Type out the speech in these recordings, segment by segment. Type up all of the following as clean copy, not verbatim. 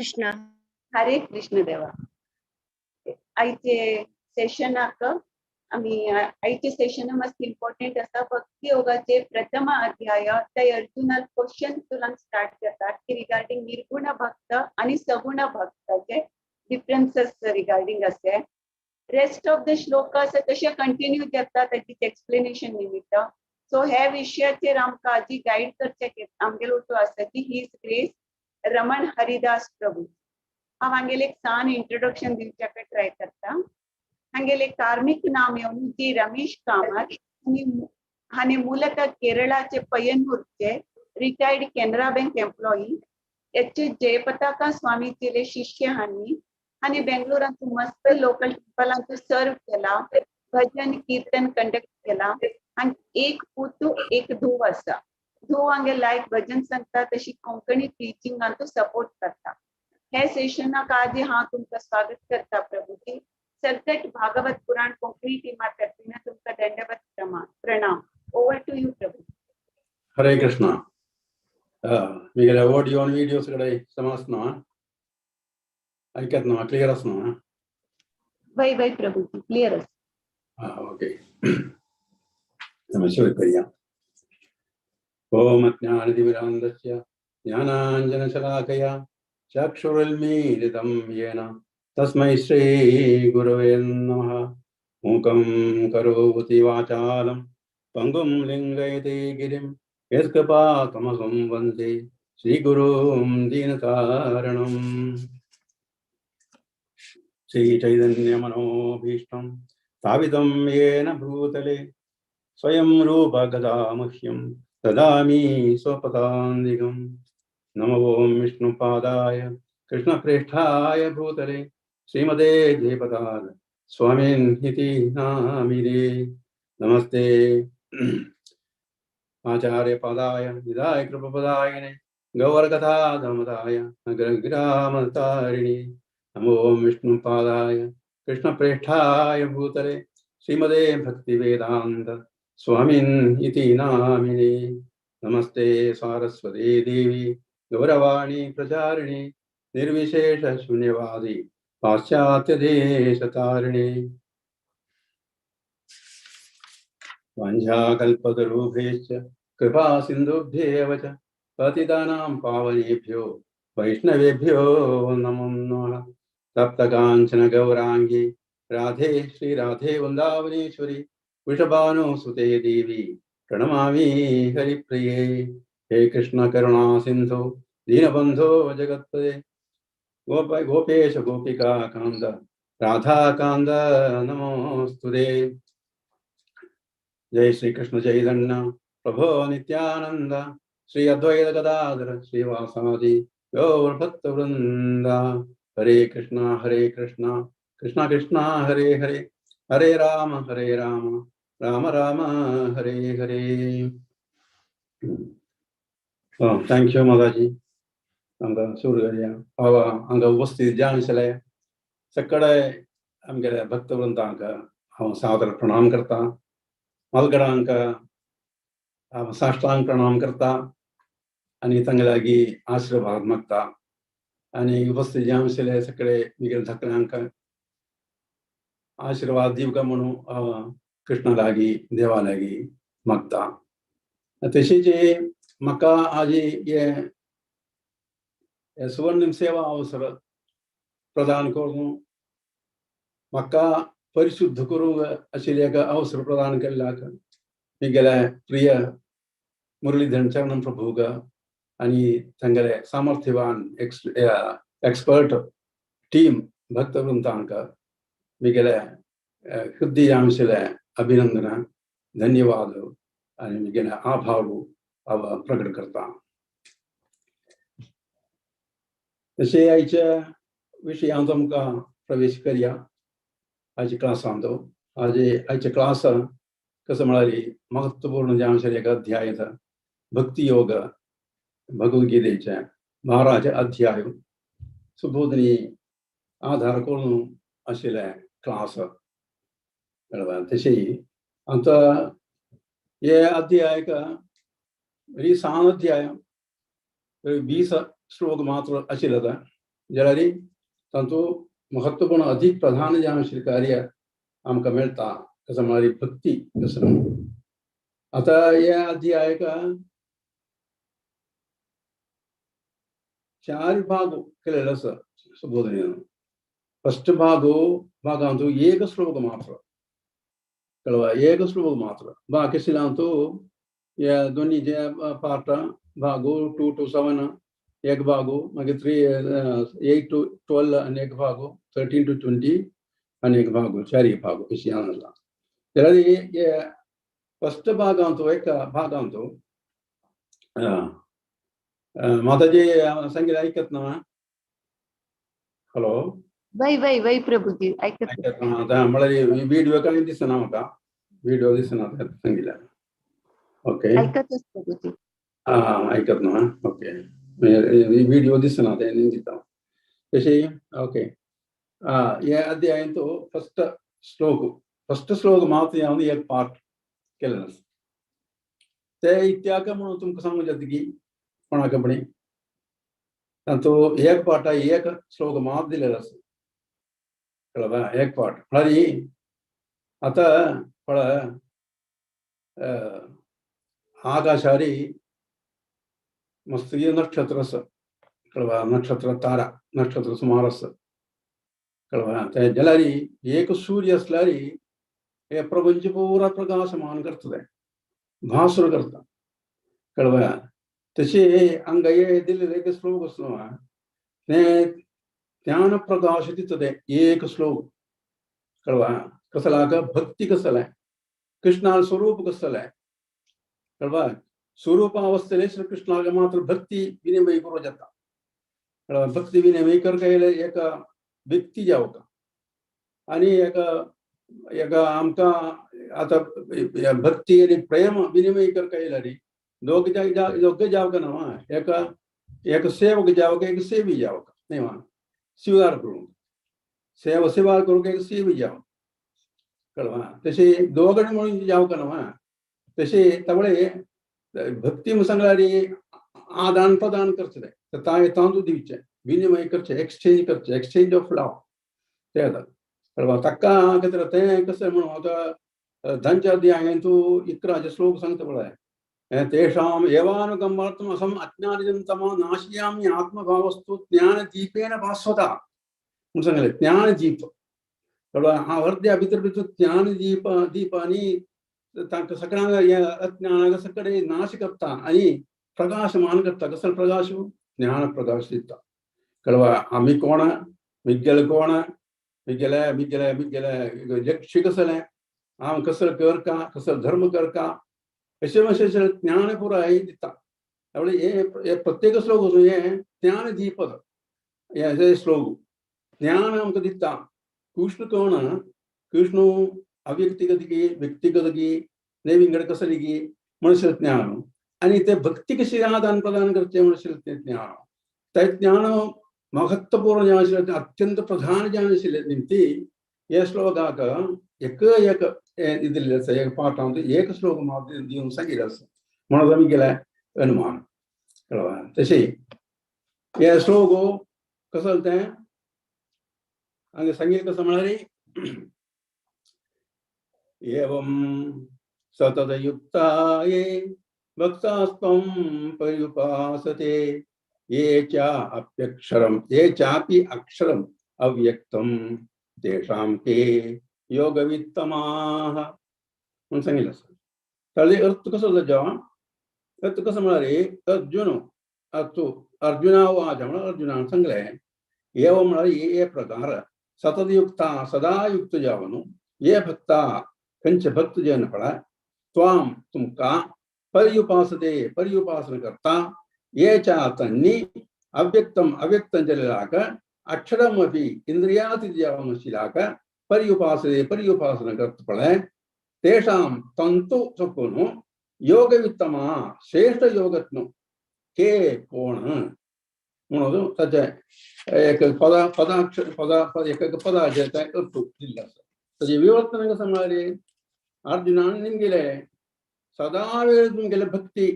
कृष्ण. हरे कृष्ण देवा. आयचे सेशनाक आमी आयचे सेशन मस्त इम्पॉर्टंट आसा. भक्ती योगाचे प्रथम अध्याय ते अर्जुनाक क्वेश्चन तुलान स्टार्ट जाता की रिगार्डिंग निर्गुण भक्त आणि सगुण भक्ताचे डिफरन्सेस रिगार्डिंग आसे. रेस्ट ऑफ the श्लोक आसा तशे कंटिन्यू जाता ताची एक्सप्लेनेशन निमित्त. सो ह्या विशयाचेर आमकां आजी गायड करचे आमगेलो तो आसा की his grace Raman Haridas Prabhu. हांव हांगेले एक सान इंट्रोडक्शन दिवच्याक ट्राय करता. हांगेले कार्मिक नाम येवन जी रमेश कामत आनी हाणे ಮೂಲतः केरळाचे पय्यन्नूरचे retired Canara bank employee. H Jayapataka स्वामीचेले शिष्य हांणी आनी बेंगलोरांत मस्त लोकल टेम्पलांत सर्व केला, भजन कीर्तन कंडक्ट केला. आनी एक पूत एक धूव आसा. धूव हांगे लायक भजन सांगता तशी कोंकणी टिचिंगांत सपोर्ट करता. हे सेशनाक आजी हांव तुमकां स्वागत करता प्रभूजी. सरकट भागवत पुराण कोंकणी टिमा तर्फीन तुमकां दंडवत प्रणाम. Over to you Prabhu. Hare Krishna. मिगेले ऑडियो आणि व्हिडिओ सगळे समजना, ऐकत ना, क्लिअर असना? वय वय प्रभूजी, क्लियर आसा. हा, ओके. नमः सुरू करूया. ओम अज्ञानतिमिरान्धस्य ज्ञानाञ्जनशलाकया चक्षुरुन्मीलितं येन तस्मै श्रीगुरवे नमः. मूकं करोति वाचालं पङ्गुं लिङ्गयते गिरिं यत्कृपातमहं वन्दे श्रीगुरुं दीनतारणम्. श्रीचैतन्यमनोभीष्टं स्थापितं येन भूतले स्वयं रूप गदामह्यं ददामि स्वपदान्तिकं. नमो ॐ विष्णुपादाय कृष्णप्रेष्ठाय भूतले श्रीमते जयपताक स्वामिन् इति नामिने. नमस्ते आचार्यपदाय निधाय कृपपदायिने गौरकथाधमदाय नगरग्रामतारिणे. नमो विष्णुपादाय कृष्णप्रेष्ठाय भूतले श्रीमते भक्तिवेदान्त स्वामिन् इति नामिने. नमस्ते सारस्वती देवी गौरवाणी प्रचारिणे निर्विशेष शून्यवादी पाश्चात्य देशतारिणे. वाञ्छाकल्पतरुभ्यश्च कृपा सिन्धुभ्येव च पतितानां पावनेभ्यो वैष्णवेभ्यो नमो नमः. तप्तकाञ्चन गौराङ्गी राधे श्री राधे वृन्दावनेश्वरी वृषभानुसुते देवी प्रणमामि हरिप्रिये. हे कृष्ण करुणा सिन्धु दीनबन्धो जगत्पते गोपेश गोपिका कान्त राधाकान्त नमोऽस्तुते. जय श्री कृष्ण चैतन्य प्रभो नित्यानंद श्री अद्वैत गदाधर श्रीवासादि गौरभक्तवृंद. हरे कृष्णा हरे कृष्णा कृष्णा कृष्णा हरे हरे, हरे राम हरे राम राम राम हरे हरे. Thank you माताजी. आमकां सुरू करूया. बाबा हांगा उपस्थित जावन आशिल्ले सगळे आमगेले भक्तवृंदांक हांव सादर प्रणाम करता. मालगडांक हांव साष्टांग प्रणाम करता आनी तांगे लागीं आशिर्वाद मागता. आनी उपस्थित जावन आशिल्ले सगळे म्हगेले धाकल्यांक आशिर्वाद दिवका म्हणून हांव कृष्णा लागीं देवा लागीं मागता. तशेंच म्हाका आजी हे सुवर्ण सेवा अवसर प्रदान करून म्हाका परिशुद्ध करूंक आशिल्लें एक अवसर प्रदान केल्ल्याक म्हगेले प्रिय मुरलीधर चरण प्रभूक आनी तांगेले सामर्थ्यवान एक्सपर्ट टीम भक्तवृंदांक म्हगेले हृदय आशिल्लें अभिनंदन, धन्यवाद आनी म्हगेले आभार हांव प्रकट करता. तशें आयच्या विशयांत आमकां प्रवेश करया. आयच्या क्लासांत आयच्या क्लास कसं म्हळ्यार महत्वपूर्ण जें आशिल्लें एक अध्याय भक्ती योग भगवद्गीतेचे 12 अध्याय सुबोधनी आधार करून आशिल्लें क्लास. तशें आतां हे अध्यायक वेरी सान अध्याय, 20 श्लोक मात्र आशिल्ले. जाल्यार तांचो महत्वपूर्ण अधिक प्रधान जें आशिल्लें कार्य आमकां मेळटा तशें म्हळ्यार भक्ती कसो. आतां हे अध्यायक चार भाग केलेलो आसा सुबोधनेन. फस्ट भागो भागांतु एक श्लोक मात्र कळवा, एक श्लोक मात्र. बाकी शिलांतु हे दोनी जे पार्ट भागो 2 to 7 एक भागो, मागीर 3 8 to 12 आनी एक भागो, 13 to 20 आनी एक भागो, चार भागो अशी आसा. जाल्यार हे फस्ट भागांतु एका भागांतु माताजी संगीत ऐकत ना? हॅलो वै वै वै प्रभुजी ऐकत. म्हळ्यार व्हिडिओ कांय दिसना म्हाका, व्हिडिओ दिसना सांगितल्या. ओके ऐकतच प्रभुजी. आं ऐकत ना, ओके व्हिडिओ दिसना तें दिता तशें. ओके हे अध्यायंतु फस्ट श्लोक, फस्ट श्लोक मात्र हांव एक पार्ट केलें आसा. ते इत्याक म्हणून तुमकां सांगू जाता की कोणाक कंपनी तांचो एक पार्ट एक श्लोक मात दिलेलो आसा कळ्ळें? एक पार्ट म्हळ्यार आतां पळय आकाशारी मस्त नक्षत्र आसा कळ्ळें? नक्षत्र तारा नक्षत्र सुमार आसा कळ्ळें? ते जाल्यार एक सूर्य आसल्यार हे प्रपंच पुरा प्रकाशमान करतले, भासुर करता कळ्ळें? तशें हांगा हे दिल्लें एक श्लोक आसा तें ज्ञान प्रकाश दिता एक श्लोक कळ्ळें? कसलाक भक्ती कसलें, कृष्णा स्वरूप कसलें कळ्ळें? स्वरूप अवस्थेले श्री कृष्णाक मात्र भक्ती विनिमय करूं जाता कळ्ळें? भक्ती विनिमय करका एक व्यक्ती जावका आनी एक एक आमकां आतां भक्ती आनी प्रेम विनिमय करका येयल्यार दोग दोग जावका ना, एक एक सेवक जावका एक सेवी जावका न्ही वा, स्वीकार करूंक सेवा सेवा करूंक एक सेवी जावं कळ्ळें? तशें दोगण म्हणून जावका ना. तशें तवळे भक्ती म्हूण सांगल्यार आदान प्रदान करचें, तांदूळ दिवचें, विनिमय करचें, एक्सचेंज करचें, एक्सचेंज ऑफ लव तें जाता कळ्ळें? ताका कितें तें कशें म्हणून आतां धनच्या अध्यायेन तूं 11 श्लोक सांगता पळय, तेषाम् एवानुकम्पार्थम् अहम् अज्ञानिजं तम नाशयामि आत्मभावस्तु ज्ञानदीपेन भास्वता म्हणून सांगलें. ज्ञानदीप कळ्ळें? अर्द्या भितर भितर ज्ञानदीप दीप आनी तांकां सगळ्यांक अज्ञानाक सगळे नाश करता आनी प्रकाशमान करता. कसलो प्रकाश? ज्ञान प्रकाश दिता कळ्ळें? आमी कोण, मिगेले कोण, मिगेले मिगेले मिगेले लक्ष्य कसलें, हांव कसलो करका, कसलो धर्म करका, अशें अशें ज्ञान पुराय दिता. त्यामुळे हे प्रत्येक श्लोक हे ज्ञान दीप हे श्लोक ज्ञान आमकां दिता. कृष्ण कोण? कृष्ण अव्यक्तिगत की व्यक्तिगत की नवीन कसली की मनुष्य ज्ञान आनी ते भक्ती कशी आदान प्रदान करचे मनुष्य ज्ञान. ते ज्ञान महत्वपूर्ण जें आशिल्लें, अत्यंत प्रधान जें आशिल्लें निमती हे श्लोकाक एक एक दिल्लें आसा, एक पाठांत एक श्लोक मात दिवन सांगिल्लें आसा म्हणून आमी गेले अनुमान कळ्ळें? तशें हे श्लोक कसो तें हांगा सांगिल्लें कसो म्हळ्यार एवं सततयुक्ता ये भक्तास्त्वं पर्युपासते ये च अप्यक्षरं ये चापि अक्षरम् अव्यक्तं तेषां ते योगवित्तमाः म्हणून सांगितलं आसा. ताजे अर्थ कसो जाता? अर्थ कसो म्हळ्यार अर्जुन अर्थ अर्जुना वाच म्हणून अर्जुनान सांगलें. एवं म्हळ्यार हे प्रकार सततयुक्ता सदायुक्त जावनु ये भक्ता खंयचे भक्त जन पळय त्वाम तुमकां पर्युपासते पर्युपासना करता ये च तन्नी अव्यक्तम अव्यक्तं जलाक अक्षरमपि इंद्रियातिजावनशिलाक पर्युपासते पर्युपासना करता पळय तेषां तंतु चोपून योगवित्तमा श्रेष्ठ योगत्नु के कोण म्हणून ताचें एक पदा पदाक्षर पदा एक एक पदाचें तें अर्थ दिल्लें आसा. ताचें विवर्तन कशें म्हळ्यार अर्जुनान निमगिलें सदा वेळ तुमगेले भक्ती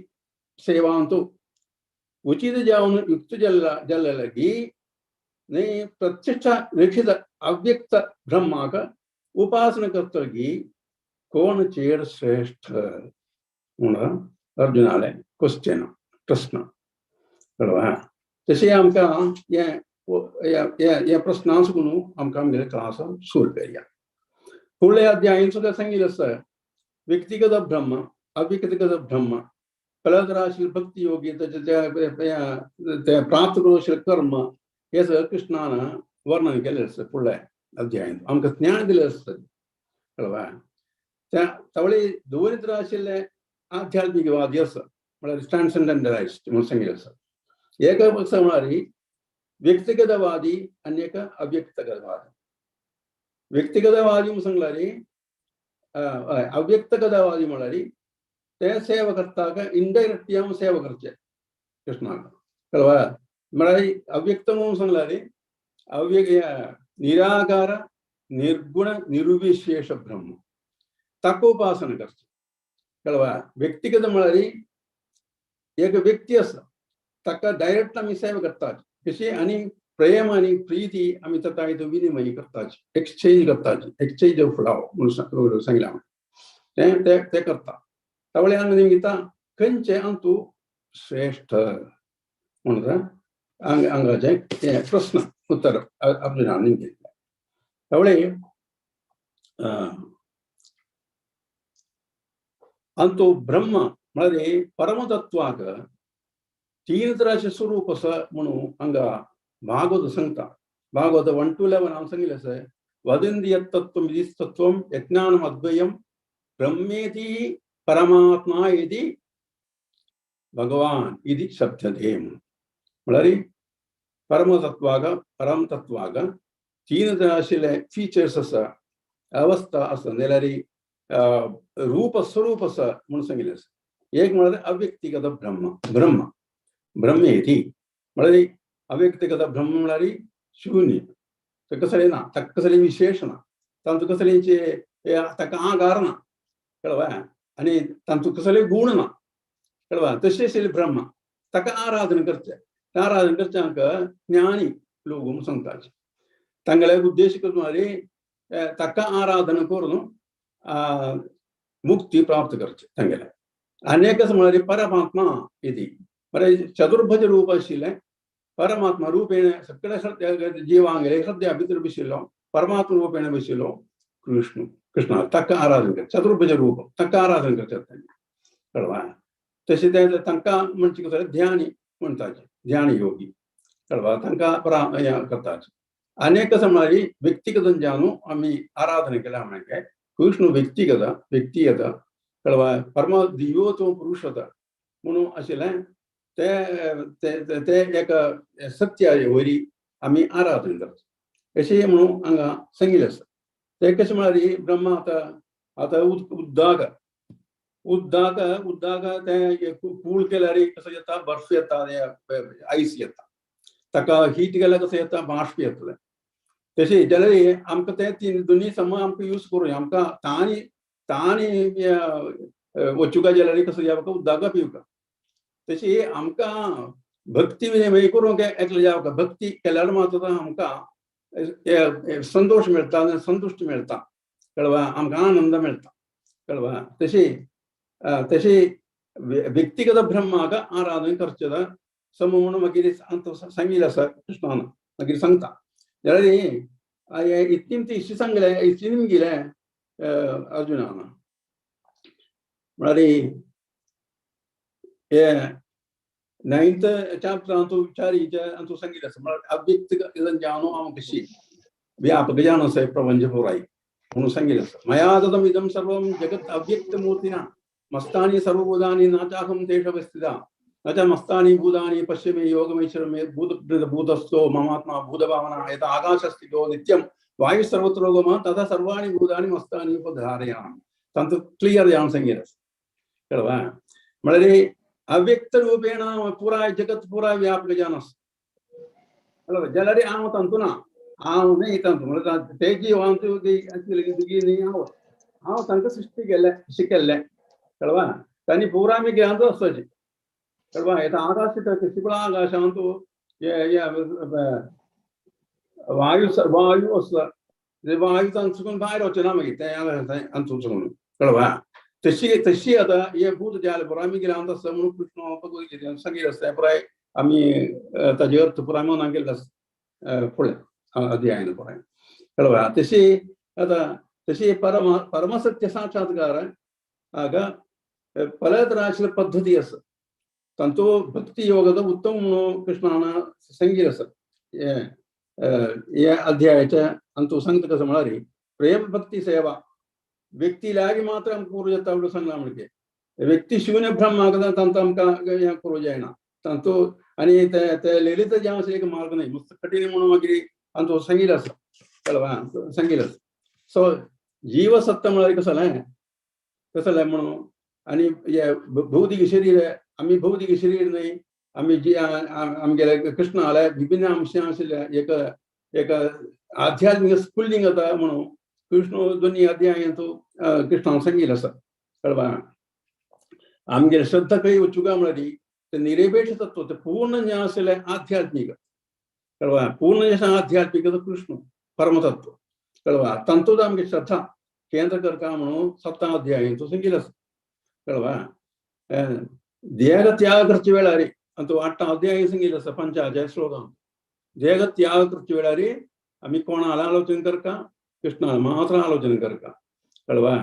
सेवांतु उचित जावन युक्त जल्ल जल्लगी न्ही प्रत्यक्ष रक्षित अव्यक्त ब्रह्माक उपासना करतगी कोण चेड श्रेष्ठ म्हणून अर्जुनाले क्वेश्चन प्रश्न कळवा. तशें आमकां हे प्रश्नांस म्हणून आमकां आमगेले क्लास सुरू करया. फुडल्या अध्यायन सुद्दां सांगिल्लें आसा व्यक्तिगत ब्रह्म अव्यक्तिगत ब्रह्म फलद्राशील भक्ती योगी ते प्राप्त करूशील कर्म हे सगळं कृष्णान वर्णन केलें आसा फुडल्या अध्यायन आमकां ज्ञान दिलें आसता कळवा. त्या तवळे दोन तरा आशिल्ले आध्यात्मिकवादी आसा म्हळ्यार ट्रान्संडेंटलायज्ड म्हणून सांगिल्लें आसा. एक आसा म्हळ्यार व्यक्तिगतवादी आनी एक अव्यक्तगतवादी. व्यक्तिगतवादी म्हणून सांगल्यार अव्यक्तगतवादी म्हळ्यार ते सेवा करता इनडायरेक्टली हांव सेवा करचे कृष्णाक कळवा. म्हळ्यार अव्यक्त म्हणून सांगल्यार अव्यक निराकार निर्गुण निर्विशेष ब्रह्म ताका उपासना करचे कळवा. व्यक्तिगत म्हळ्यार एक व्यक्ती आसा ताका डायरेक्ट आमी सेवा करतात कशी आनी प्रेम आनी प्रीती आमी ताका विनिमय करतात एक्सचेंज करतात एक्सचेंज ऑफ लव म्हणून सांगलां ते ते ते करता. तवळे हांगा निमित्ता खंयचे अंतू श्रेष्ठ म्हणून हांगाचें हें प्रस्न उत्तर अर्जुनान निमगितलें. तवळे अंतू ब्रह्म म्हळ्यार परमतत्वाक तीन तराचे स्वरूप आसा म्हणून हांगा भागवत सांगता. भागवत 1 to 11 हांव सांगिल्लें आसा वदन्ति यत्तत्त्वं विधिस्तत्त्वं यज्ञानम् अद्वयं ब्रह्मेति परमात्मा इति भगवान इति शब्दते. म्हळ्यार परमतत्वाक परमतत्वाक तीन तरा आशिल्ले फिचर्स आसा अवस्था आसा जाल्यार रूप स्वरूप आसा म्हणून सांगिल्लें आसा. एक म्हळ्यार अव्यक्तिगत ब्रह्म ब्रह्म ब्रह्मेति म्हळ्यार अव्यक्तिगत ब्रह्म म्हळ्यार शून्य ताका कसलें ना ताका कसलें विशेष ना तांचो कसलेंचे ताका आकार ना कळवा आनी तांचो कसले गुण ना कळवा. तशें आशिल्लें ब्रह्म ताका आराधना करचें. आराधना करच्यांक ज्ञानी लोक म्हणून सांगताचे. तांगेले उद्देश म्हळ्यार ताका आराधना करून मुक्ती प्राप्त करचें तांगेले. आनी एक आसा म्हळ्यार परमात्मा इति म्हळ्यार चतुर्भुज रूप आशिल्लें परमात्मा रूपेण सगळ्या जिवांगेले सद्या भितर बशिल्लो परमात्मा रूपेण बशिल्लो कृष्ण कृष्ण ताका आराधना करचें चतुर्भुज रूप ताका आराधना करचें कळवा. तशें ते तांकां म्हणचे कसलें ध्यानी म्हणटाचे ध्यानी योगी कळवा तांकां हें करताचे. आनी एक आसा म्हळ्यार व्यक्तिगत जावन आमी आराधना केल्या म्हळ्यार कृष्ण व्यक्तिगत व्यक्तिगत कळवा परम दिव्योत्तम पुरुष म्हणून आशिल्लें ते ते एक सत्य वयरी आमी आराधना करता अशें म्हणून हांगा सांगिल्लें आसा. ते कशें म्हळ्यार ब्रह्म आतां आतां उद्दाक उद्दाक उद्दाक तें कूल केल्यार कसो येता बर्फ येता आयस येता ताका हीट केल्यार कसो येता बाश्प येतलें. तशें जाल्यार आमकां तें तीन दोनी सम आमकां यूज करूया आमकां ताणी ताणी वचुका जाल्यार कसो जावका उद्दाका पिवका. तशी आमकां भक्ती विनिमय करूंक एकलें जावका भक्ती केल्यार मात्र आमकां संतोश मेळटा संतुश्ट मेळटा कळवा आमकां आनंद मेळटा कळवा. तशी तशी व्यक्तिगत ब्रह्माक आराधना करचें सम म्हणून मागीर सांगिल्लें आसा कृष्णान मागीर सांगता. जाल्यार इतलीं ती इश्टी सांगलें इतली निमगिलें अर्जुनान म्हळ्यार हे 9th chapter अंतू विचारीचे अंतू सांगिल्लें आसा म्हळ्यार अव्यक्त जावन हांव कशी व्यापक जावन आसा प्रपंच पुराय म्हणून सांगिल्लें आसा. मया ददम इदं सर्वं जगत् अव्यक्त मूर्तिना मस्तानि सर्वभूतानि न चाहं तेषु अवस्थिता न च मस्तानि भूतानि पश्य मे योगमैश्वरमे भूत भूतस्थो ममात्मा भूतभावना यथा आकाशस्थितो नित्यं वायुः सर्वत्र गमः तथा सर्वाणि भूतानि मस्तानि उपधारयामि. तांचो क्लियर जावन सांगिल्लें आसा कळवा. म्हळ्यार अव्यक्त रूपेण पुराय जगत पुराय व्यापक जावन आसा जाल्यार हांव तांतू ना हांव न्ही तांतू म्हळ्यार ते जीव हांव तुगी न्ही हांव हांव तांकां सृश्टी केल्लें शिकयल्लें कळवा. तांणी पुराय आमी ज्ञान आसपाचें कळवा. येता आकाश शिकला आकाशांतू वायू वायू आसता, वायू तांचून भायर वचना मागीर तें अंतून चुकून कळवा. तशी तशी आतां हे भूत जाल पुराय आमी गेले आसता म्हणून कृष्ण भगवद्गीतेन सांगिल्लें आसता. पुराय आमी ताजे अर्थ पुराय मनान केल्लो आसता फुडें अध्यायान पुराय कळवा. तशी आतां तशी परम परमसत्य साक्षात्कार हाका पलत आशिल्ले पद्दती आसा. तांचो भक्ती योगाचो उत्तम म्हणून कृष्णान सांगिल्लें आसा. हे अध्यायाच्या अंतू सांगता कसं म्हळ्यार प्रेम भक्ती सेवा व्यक्ती लागी मात्र आमकां करूं जाता म्हणून सांगलां. म्हणजे व्यक्ती शून्य ब्रह्म तांचो आमकां हें करूं जायना तांचो. आनी ते ते ललित जें आसा एक मार्ग न्हय, मस्त कठीण म्हणून मागीर तांचो सांगिल्लें आसा कळवा, सांगिल्लें आसा. सो जीवसत्ता म्हळ्यार कसलें कसलें म्हणून आनी हे भौतिक शरीर, आमी भौतिक शरीर न्हय, आमी जी आमगेले कृष्ण आले विभिन्न अंश आशिल्ले एक एक आध्यात्मिक स्फुल्लिंग जाता म्हणून कृष्ण दोनी अध्यायांत कृष्णान सांगिल्लें आसा कळवा. आमगेले श्रद्धा खंय वचूंक म्हळ्यार ते निरपेक्ष तत्व, ते पूर्ण जें आशिल्लें आध्यात्मिक कळवा, पूर्ण जें आध्यात्मिक कृष्ण परमतत्व कळवा, तांतूत आमगे श्रद्धा केंद्र करता म्हणून सप्ताध्यायांत सांगिल्लें आसा कळवा. देह त्याग करचे वेळार अंतू आठ अध्याय सांगिल्लें आसा पंचाध्याय श्लोकांत. देह त्याग करचे वेळार आमी कोणाला आलोचन करता, कृष्णाला मात्र आलोचन करता कळवा.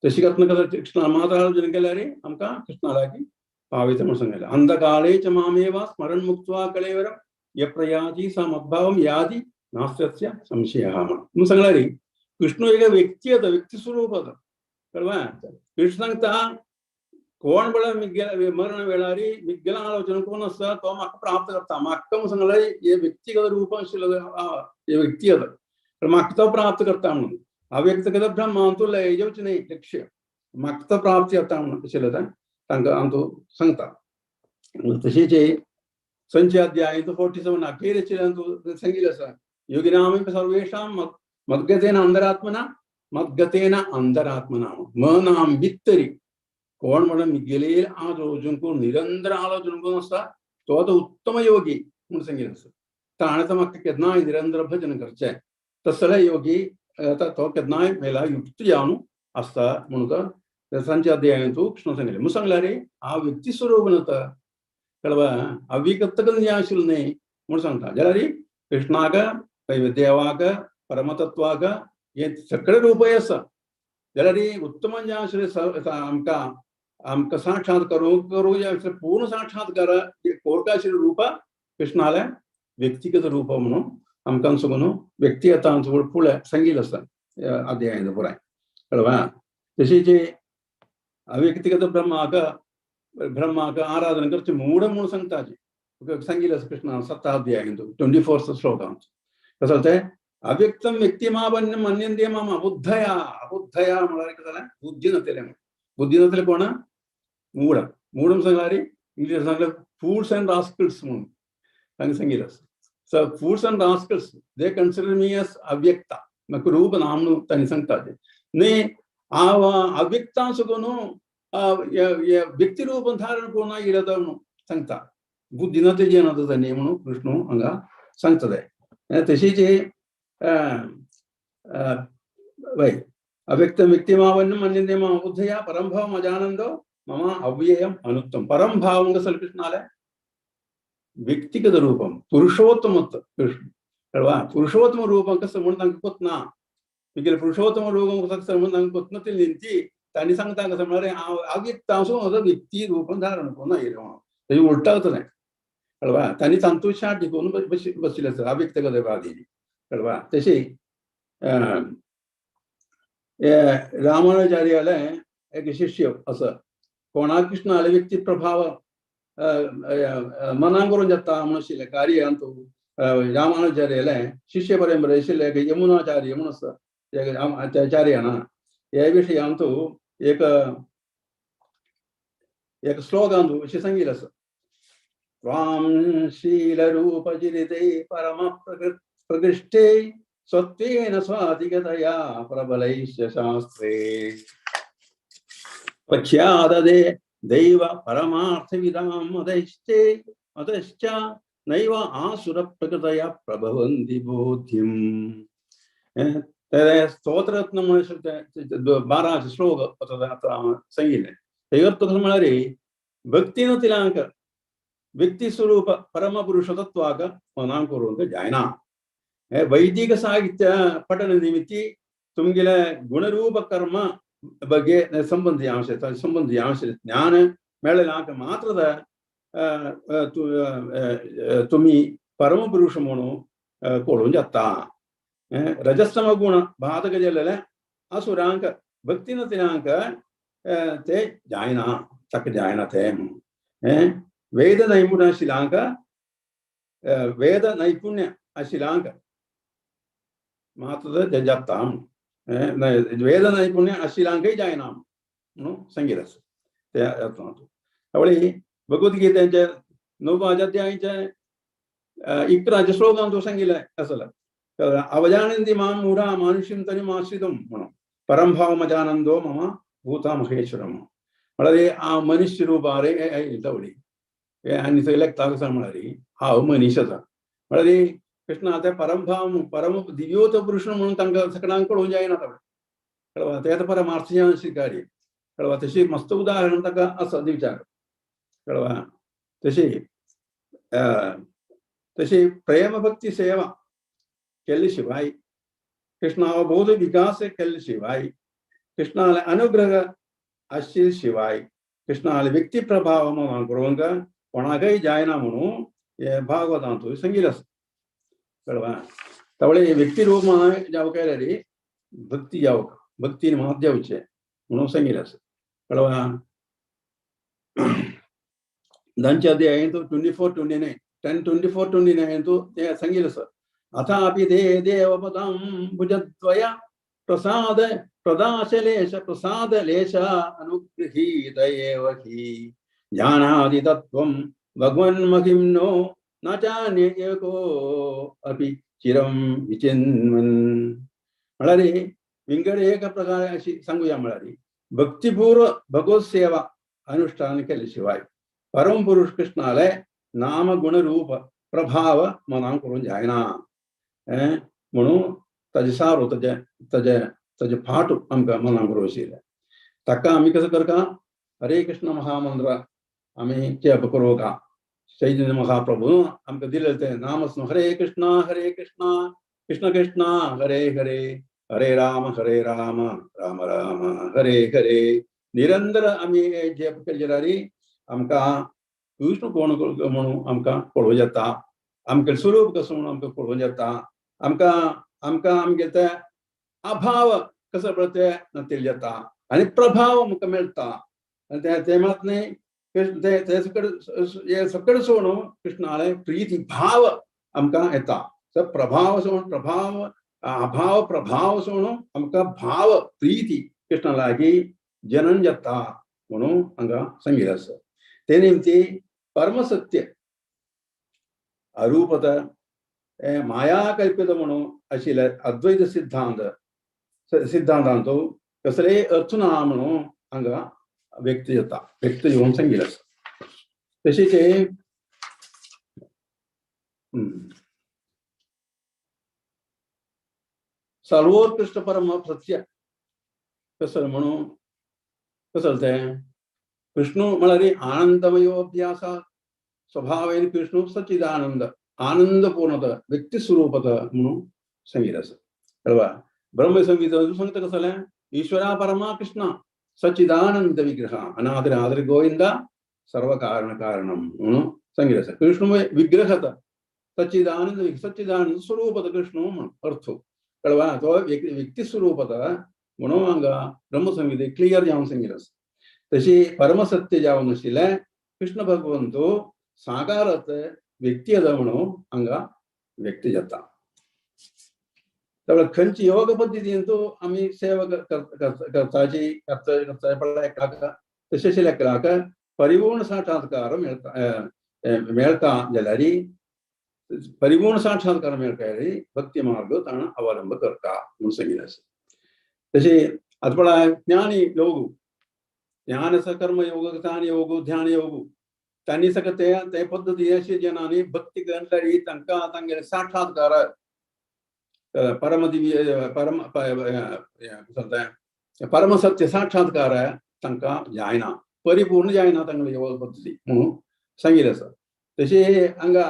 तशी करतना कसं कृष्णाला मात्र आलोचन केल्यार आमकां कृष्णा लागीं पावयता म्हणून सांगलें. अंधकाले च मामेव स्मरण मुक्त्वा कळेवरम यप्रयाती स मद्भावम यादी नास्त्यस्य संशयः म्हणून म्हणून सांगला रे. कृष्ण एक व्यक्ती आसा, व्यक्ती स्वरूप आसा कळवा. कृष्ण सांगता कोण बळ मिग्गे मरण वेळार मिग्गेला आलोचना कोण आसता तो म्हाका प्राप्त करता. म्हाका म्हणून सांगला हे व्यक्तिगत रूप आशिल्लो हे व्यक्ती आसा म्हाका तो प्राप्त करता म्हणून. अव्यक्तगत ब्रह्मांतू लय येवचें न्हय लक्ष्य, म्हाका तो प्राप्त जाता म्हणून आशिल्लें तांकां हांव तो सांगता. तशेंच संचय अध्याय 47 अखेर सांगिल्लें आसा. योगिनाम सर्वेषां मद्गतेन अंतरात्मना मद्गतेन अंतरात्मना मनाम भितरी कोण म्हणून मिगेले आलोचन करून निरंतर आलोचन करून आसता तो आतां उत्तम योगी म्हणून सांगिल्लें आसा. ताणें तो म्हाका केन्नाय निरंतर भजन करचें तसले योगी आतां तो केन्नाय मेला युक्त जावन आसता म्हणून तो संचय अध्यायांत कृष्ण सांगिल्लें. म्हणून सांगल्यार रे हा व्यक्ती स्वरूप न्हय कळवा, अव्यक्तकन जें आशिल्लें न्हय म्हणून सांगता. जाल्यार कृष्णाक देवाक परमतत्वाक हे सगळे रूपय आसा. जाल्यार उत्तम जें आशिल्लें आमकां आमकां साक्षात करूंक करूं जें आशिल्लें पूर्ण साक्षात्कार कोरका आशिल्लें रूप कृष्णालें व्यक्तिगत रूप म्हणून आमकां सगळो व्यक्ती आतां फुडें सांगिल्लें आसा अध्यायांत पुराय कळवा. तशीच अव्यक्तिगत ब्रह्माक ब्रह्माक आराधना करचें मूढ म्हणून सांगता सांगिल्लें आसा कृष्णान सप्ताध्यायांत 24 श्लोकांत. कसो तें अव्यक्तम व्यक्तिमापन्य मन्यन्ते माम अबुद्धया. अबुद्धया म्हळ्यार कितें जालें, बुद्धी नासलें म्हणून. बुद्धी नासलें कोण, मूढ. मूढ म्हणून सांगल्यार इंग्लीश सांगलें फूल्स अँड रास्कल्स म्हणून तांकां सांगिल्लें आसा. So fools and rascals they consider me as अव्यक्ता, म्हाका रूप ना म्हणून तांणी सांगता. न्ही हांव अव्यक्ता सुद्दां न्हू व्यक्ती रूप धारण करून येयला म्हणून सांगता. बुद्धी ना तेजें ना तांणी म्हणून कृष्ण हांगा सांगता ते. तशीच वय अव्यक्त व्यक्तिमावन्य मन्यन्ते माम बुद्धया परम भावम अजानंदो मम अव्ययम अनुत्तम. परम भावम कसं कृष्णाले व्यक्तिगत रूपम पुरुषोत्तमत्व कृष्ण कळवा. पुरुषोत्तम रूपम कसं म्हणून तांकां कोतना मिगेले पुरुषोत्तम रूपम कसं म्हणून तांकां कोतना ते निंती तांणी सांगता कसं म्हळ्यार हांव अव्यक्त आसूं म्हजो व्यक्ती रूपम धारण करून येयलें म्हणून तेजें उलटा जातलें कळवा. तांणी तांतूत शाट टिकोवन बशिल्लें आसा अव्यक्तगतवादी कळवा. तशी रामानुजार्याले एक शिष्य आसा कोणाक कृष्णाले व्यक्ती प्रभाव मनां करून जाता म्हणून आशिल्लें कार्य अंतू रामानुजार्याले शिष्य परंपरे आशिल्ले एक यमुनाचार्य म्हणून आसा आचार्य ना. ह्या विशयांत एक एक श्लोकांत अशें सांगिल्लें आसा. त्वां शीलरूपचरिते परम प्रकृष्टे स्वत्वेन स्वाधिगतया प्रबलैश्च शास्त्रे प्रख्यातदे दैव परमार्थविदां मदश्चे मदश्च नैव आसुर प्रकृतया प्रभवन्ति बोधिं. ते स्तोत्ररत्न म्हणून 12 श्लोक आतां सांगिल्लें. तें अर्थ कसो म्हळ्यार भक्तीन तिलांक व्यक्ती स्वरूप परमपुरुष तत्वाक मनां करूंक जायना. वैदिक साहित्य पठन निमित्ती तुमगेले गुणरूप कर्म ಬಗ್ಗೆ ಸಂಬಂಧಿ ಅಂಶ ಸಂಬಂಧಿ ಅಂಶ ಜ್ಞಾನ मेळ्ळें मात्ರದ तुमी परमपुरुष म्हणून कळून जाता. रजस्तम गुण बाधक जाल्ले असुरांक भक्तीन तिनांक ते जायना ताका जायना ते. वेद नैपुण्य आशिल्ल्यांक वेद नैपुण्य आशिल्ल्यांक मात्र जाता. वेद नैपुण्य आशिल्ल्यांकय जायना म्हणून सांगितलें आसा ते अर्थांत. त्यावेळी भगवद्गीतेचे 9व्या अध्यायाचे 11 श्लोकांत सांगिल्लें आसलें अवजानन्ति मां मूढा मानुष्यं तनुमाश्रितं म्हणून परंभावमजानंदो मम भूता महेश्वरम. म्हळ्यार आ मनुष्य रूपारे येता आनी थंय लेखता कसो म्हळ्यार हांव मनीस आसा. म्हळ्यार कृष्ण आतां परमभाव परम दिव्योत पुरुष म्हणून तांकां सगळ्यांक कळूंक जायना. कळवा ते आतां परमार्थ स्विकारी कळवा तशी मस्त उदाहरण ताका आसा दिवच्याक. कळवा तशी तशी प्रेमभक्ती सेवा केल्ले शिवाय कृष्ण अवबोध विकास केल्ले शिवाय कृष्णाले अनुग्रह आशिल्ले शिवाय कृष्णाले व्यक्ती प्रभाव म्हणून करूंक कोणाकय जायना म्हणून हे भागवतांत सांगिल्लें आसा. कळवा तवळे व्यक्ती रूप जावंक जाल्यार भक्ती जावक भक्तीन मात जावचें म्हणून सांगिल्लें आसा. कळवा 10 अध्याय 24-29 10:24-29 ते सांगिल्लें आसा. अथापि ते देवपदं भुजद्वय प्रसाद प्रदाशलेश प्रसादलेश अनुगृहीत एव हि जानाति तत्त्वं भगवन्महिम्नो न चान्य एको अपि चिरं विचिन्वन्. म्हळ्यार विंगड एक प्रकार अशी सांगुया म्हळ्यार भक्तिपूर्व भगवत सेवा अनुष्ठान केले शिवाय परमपुरुष कृष्णाले नाम गुणरूप प्रभाव मनां करूंक जायना म्हणून ताजे सारो ताजे ताजे ताजे फाट आमकां मनां करूंक आशिल्लें. ताका आमी कसो करता हरे कृष्ण महामंत्र आमी जप करूंक चैतन्य महाप्रभु आमकां दिलें तें नाम हरे कृष्ण कृष्ण कृष्ण हरे हरे हरे राम राम राम हरे हरे. निरंतर आमी जप केले जाल्यार आमकां कृष्ण कोण म्हणून आमकां पळोवंक जाता. आमगेलें स्वरूप कसो म्हणून आमकां पळोवंक जाता. आमकां आमकां आमगेले ते अभाव कसो पळय ते तेल जाता आनी प्रभाव आमकां मेळटा. आनी ते ते मात न्ही कृष्ण ते ते सगळे सगळे सोडून कृष्णाले प्रीती भाव आमकां येता. प्रभाव सोडून प्रभाव अभाव प्रभाव सोडून आमकां भाव प्रीती कृष्णा लागीं जनन जाता म्हणून हांगा सांगिल्लें आसा. ते निमती परमसत्य अरूपत माया कल्पित म्हणून आशिल्ले अद्वैत सिद्धांत सिद्धांतांत कसलेय अर्थ ना म्हणून हांगा व्यक्त जाता व्यक्त येवन सांगिल्लें आसा. तशेंच सर्वोत्कृष्ट परम सत्य कसं म्हणून कसं तें कृष्ण म्हळ्यार आनंदमयोभ्यास स्वभावेन कृष्ण सच्चिदानंद आनंदपूर्णत व्यक्तिस्वरूपत म्हणून सांगितलं आसा. कळवा ब्रह्मसंहिता सांगता कसं जालें ईश्वरा परमा कृष्ण सच्चिदानंद विग्रह अनादर आदर गोविंद सर्व कारण कारणम म्हणून सांगितलं आसा. कृष्ण विग्रहत सच्चिदानंद सच्चिदानंद स्वरूपत कृष्ण म्हणून अर्थ. कळवा तो व्यक्तिस्वरूपत म्हणून हांगा ब्रह्मसंहिते क्लियर जावन सांगिल्लें आसा. तशी परमसत्य जावन आशिल्लें कृष्ण भगवंतो साकारत व्यक्ती आसा म्हणून हांगा व्यक्त जाता. त्यामुळे खंयची योग पद्दतीन आमी सेवा करताची करता पळय तशें लेखलाक परिपूर्ण साक्षात्कार मेळटा मेळटा जाल्यार परिपूर्ण साक्षात्कार मेळटा जाल्यार भक्ती मार्ग ताणें अवलंब करता म्हणून सांगिल्लें आसा. तशें आतां पळय ज्ञानी योग ज्ञान सकर्म योग ज्ञान योग ध्यान योग तांणी सगळें ते ते पद्दती अशी जनांनी भक्ती करतली तांकां तांगेले साक्षात्कार परमदिव्य परम परमसत्य साक्षात्कार तांकां जायना, परिपूर्ण जायना तांगेली योग पद्दती म्हणून सांगिल्लें आसा. तशें हांगा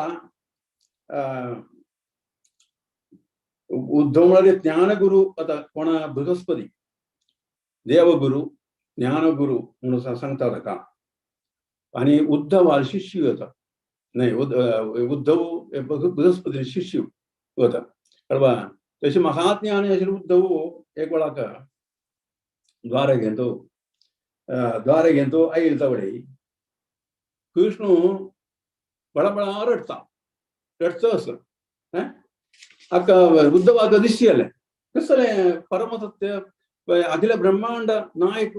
उद्धव म्हळ्यार ज्ञानगुरू आतां कोणा बृहस्पती देवगुरू ज्ञानगुरू म्हणून सांगता ताका. आनी उद्धव शिष्य वता न्हय, उद्धव बृहस्पती शिष्य वता कळवा. तशें महाज्ञानी आशिल्ले उद्धव एक वेळाक द्वारकेंत द्वारकेंत आयल तवळे कृष्ण बळबळा रडटा रडचो असो आका उद्धवाक दिश्यले कसलें परमसत्य अखिल ब्रह्मांड नायक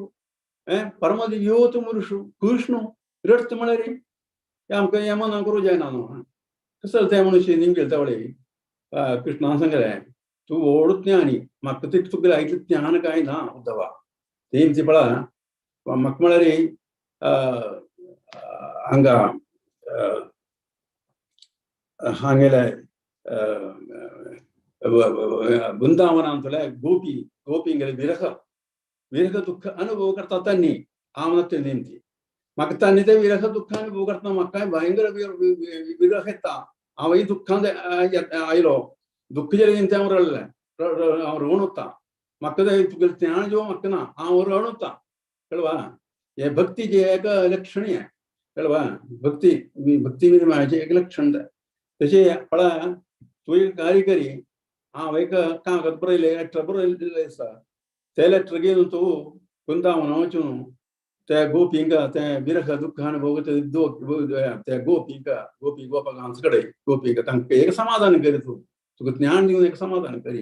परमदिव्योत मुरुषु कृष्ण रडत म्हळ्यार आमकां हें मनां करूं जायना न्हू. कसलें तें म्हणून निमगेल तवळे कृष्णान सांगलें तूं व्हड ज्ञानी, म्हाका ते तुगेलें इतलें ज्ञान कांय ना उद्धवा. तेंची पळा म्हाका म्हळ्यार हांगा हांगेले वृंदावनांतले गोपी गोपींगेले विरह विरह दुःख अनुभव करता तांणी हांव नासले नेमकी म्हाका तांणी ते विरह दुःख अनुभव करता म्हाका भयंकर विरह येता. हांवय दुःखांत आयलो दुःख जालें तें हांव रडलें, हांव रडून वता. म्हाका ते तुगेलें ज्ञान जेव म्हाका ना, हांव रडून वता. कळवा हे भक्तीचें एक लक्षण हें कळवा. भक्ती भक्ती विनिमयाचें एक लक्षण तें. तशें पळय तूं एक कार्य करी, हांव एक कागद बरयलें लेटर बरयलें आसा, ते लेटर घेवन तूं वृंदावन वचून ते गोपींक ते विरह दुःख अनुभव ते गोपींक गोपी गोपांक कडेन गोपींक तांकां एक समाधान करी, तूं तुका ज्ञान दिवन एक समाधान करी.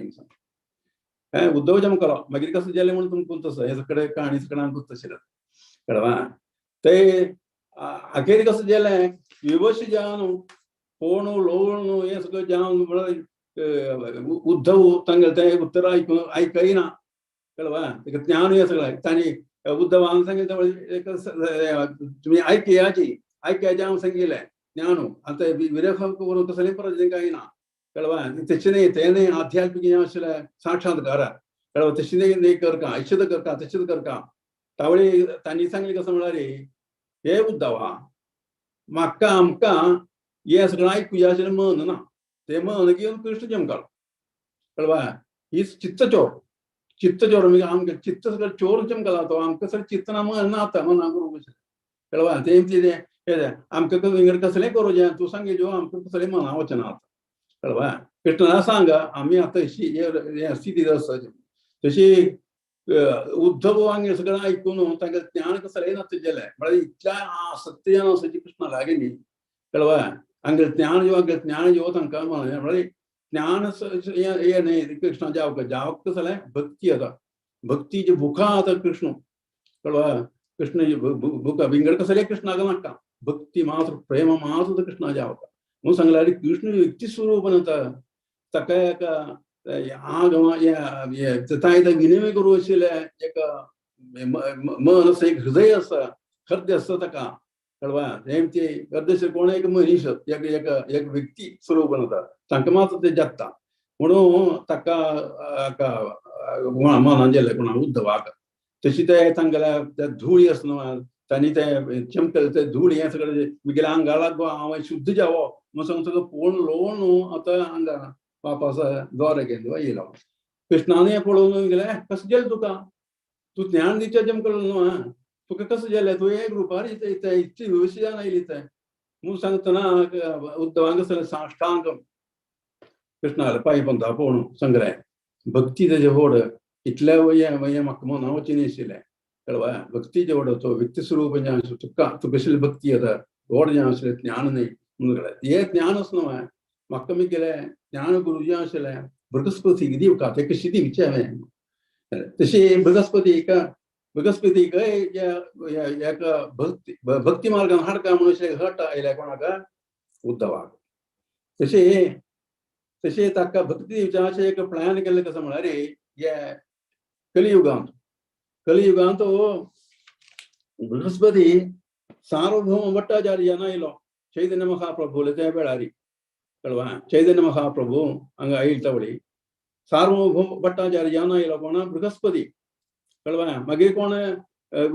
हें उद्धव जमकलो मागीर कसं जालें म्हणून तुमकां तसो हें सगळें कहाणी सगळ्यांक तशें कळवा. ते अखेर कसं जालें विवश जावन कोण लोळून हें सगळें जावन म्हळ्यार उद्धव तांगेलें तें उत्तर आयकून आयकयना कळवा. ताका ज्ञान हें सगळें तांणी उद्धवान सांगितलें तुमी आयकयाची आयकयाचें हांव सांगिल्लें ज्ञान आतां विरह करून कसलें परत कांय ना कळवा. तशें न्ही तें न्ही आध्यात्मीक हें आशिल्लें साक्षात्कार कळवा. तशें न्ही करका ऐशद करका तशेंच करका. तावळी तांणी सांगलें कसं म्हळ्यार हे उद्धवा म्हाका आमकां हें सगळें आयकुया आशिल्लें मन ना, तें मन घेवन कृष्ण जमकालो कळवा. ही चित्तचोर चित्तचोर म्हणजे आमकां चित्त सगळें चोर चमकला तो आमकां सगळें चित्त ना मन ना आतां मना करूं कशें कळवा. तें कितें आमकां विंगड कसलें करूं जें तूं सांगी जो आमकां कसलें मना वचना आतां कळवा. कृष्णा सांग आमी आतां अशी हे स्थितीत आसा. तशी उद्धव हांगे सगळें आयकून तांकां ज्ञान कसलें नासता जालें म्हळ्यार इतल्या आसक्ती आसा कृष्णा लागीं न्ही कळवा. हांगेलें ज्ञान जेव हांगेलें ज्ञान जेव तांकां म्हळ्यार ज्ञान हें न्ही कृष्णा जावक जावक कसलें भक्ती आतां भक्तीची भुखा आतां कृष्ण कळवा. कृष्ण भुका विंगड कसलें कृष्णाक नाका, भक्ती मात्र प्रेम मात्र कृष्णा जावक म्हणून सांगल्यार कृष्ण व्यक्ती स्वरूप आतां ताका एक आगम तांय विनिमय करूं आशिल्लें एक मन आसा, एक हृदय आसा, हृदय आसा ताका कळवा. तें हृदय कोण एक मनीस एक एक एक व्यक्ती स्वरूप आतां तांकां मात्र तें जाता म्हणून ताका मनान जालें कोणा उद्धवाक. तशी ते तांगेल्या त्या धूळी आसा न्हू तांणी तें चमकलें तें धूळ हें सगळें म्हगेल्या आंगा लागो हांव शुद्ध जावो म्हणून सांग सगळें पळोवन लोळून न्हू आतां हांगा वापस द्वारकेंत येयलो. कृष्णान हें पळोवन गेलें कसं गेलें तुका, तूं ज्ञान दिवचें चमकलो न्हू आं, तुका कसं गेलें, तूं एक रुपार इतली व्यवस्थित आयली तें म्हणून सांगतना उद्धवांक कसलें साष्टांग कृष्णाले पांय पंदा पळोवन सांगलें भक्ती तेजें व्हड इतलें हें म्हाका मना वचीन आशिल्लें कळवा. भक्ती जेवढ तो व्यक्ती स्वरूप जें आसा तुका तुका आशिल्ली भक्ती आतां व्हड जें आशिल्लें ज्ञान न्ही म्हणून कळ्ळें. हें ज्ञान आसा न्हू म्हाका गेलें ज्ञान गुरू जें आशिल्लें बृहस्पतीक दिवका तेका दिवचें हांवें. तशी बृहस्पतीक बृहस्पतीक एक भक्ती भक्ती मार्गान हाडका म्हणून हट आयल्या कोणाक उद्धवाक. तशी तशें ताका भक्ती दिवचें अशें एक प्लॅन केल्लें कसं म्हळ्यार हे कलियुगांत कलियुगांत बृहस्पती सार्वभौम भट्टाचार्य आयलो चैतन्य महाप्रभूले त्या वेळारी कळवा चैतन्य महाप्रभू हांगा आयल तवळी सार्वभौम भट्टाचार्य आयलो कोण बृहस्पती कळवा मागीर कोण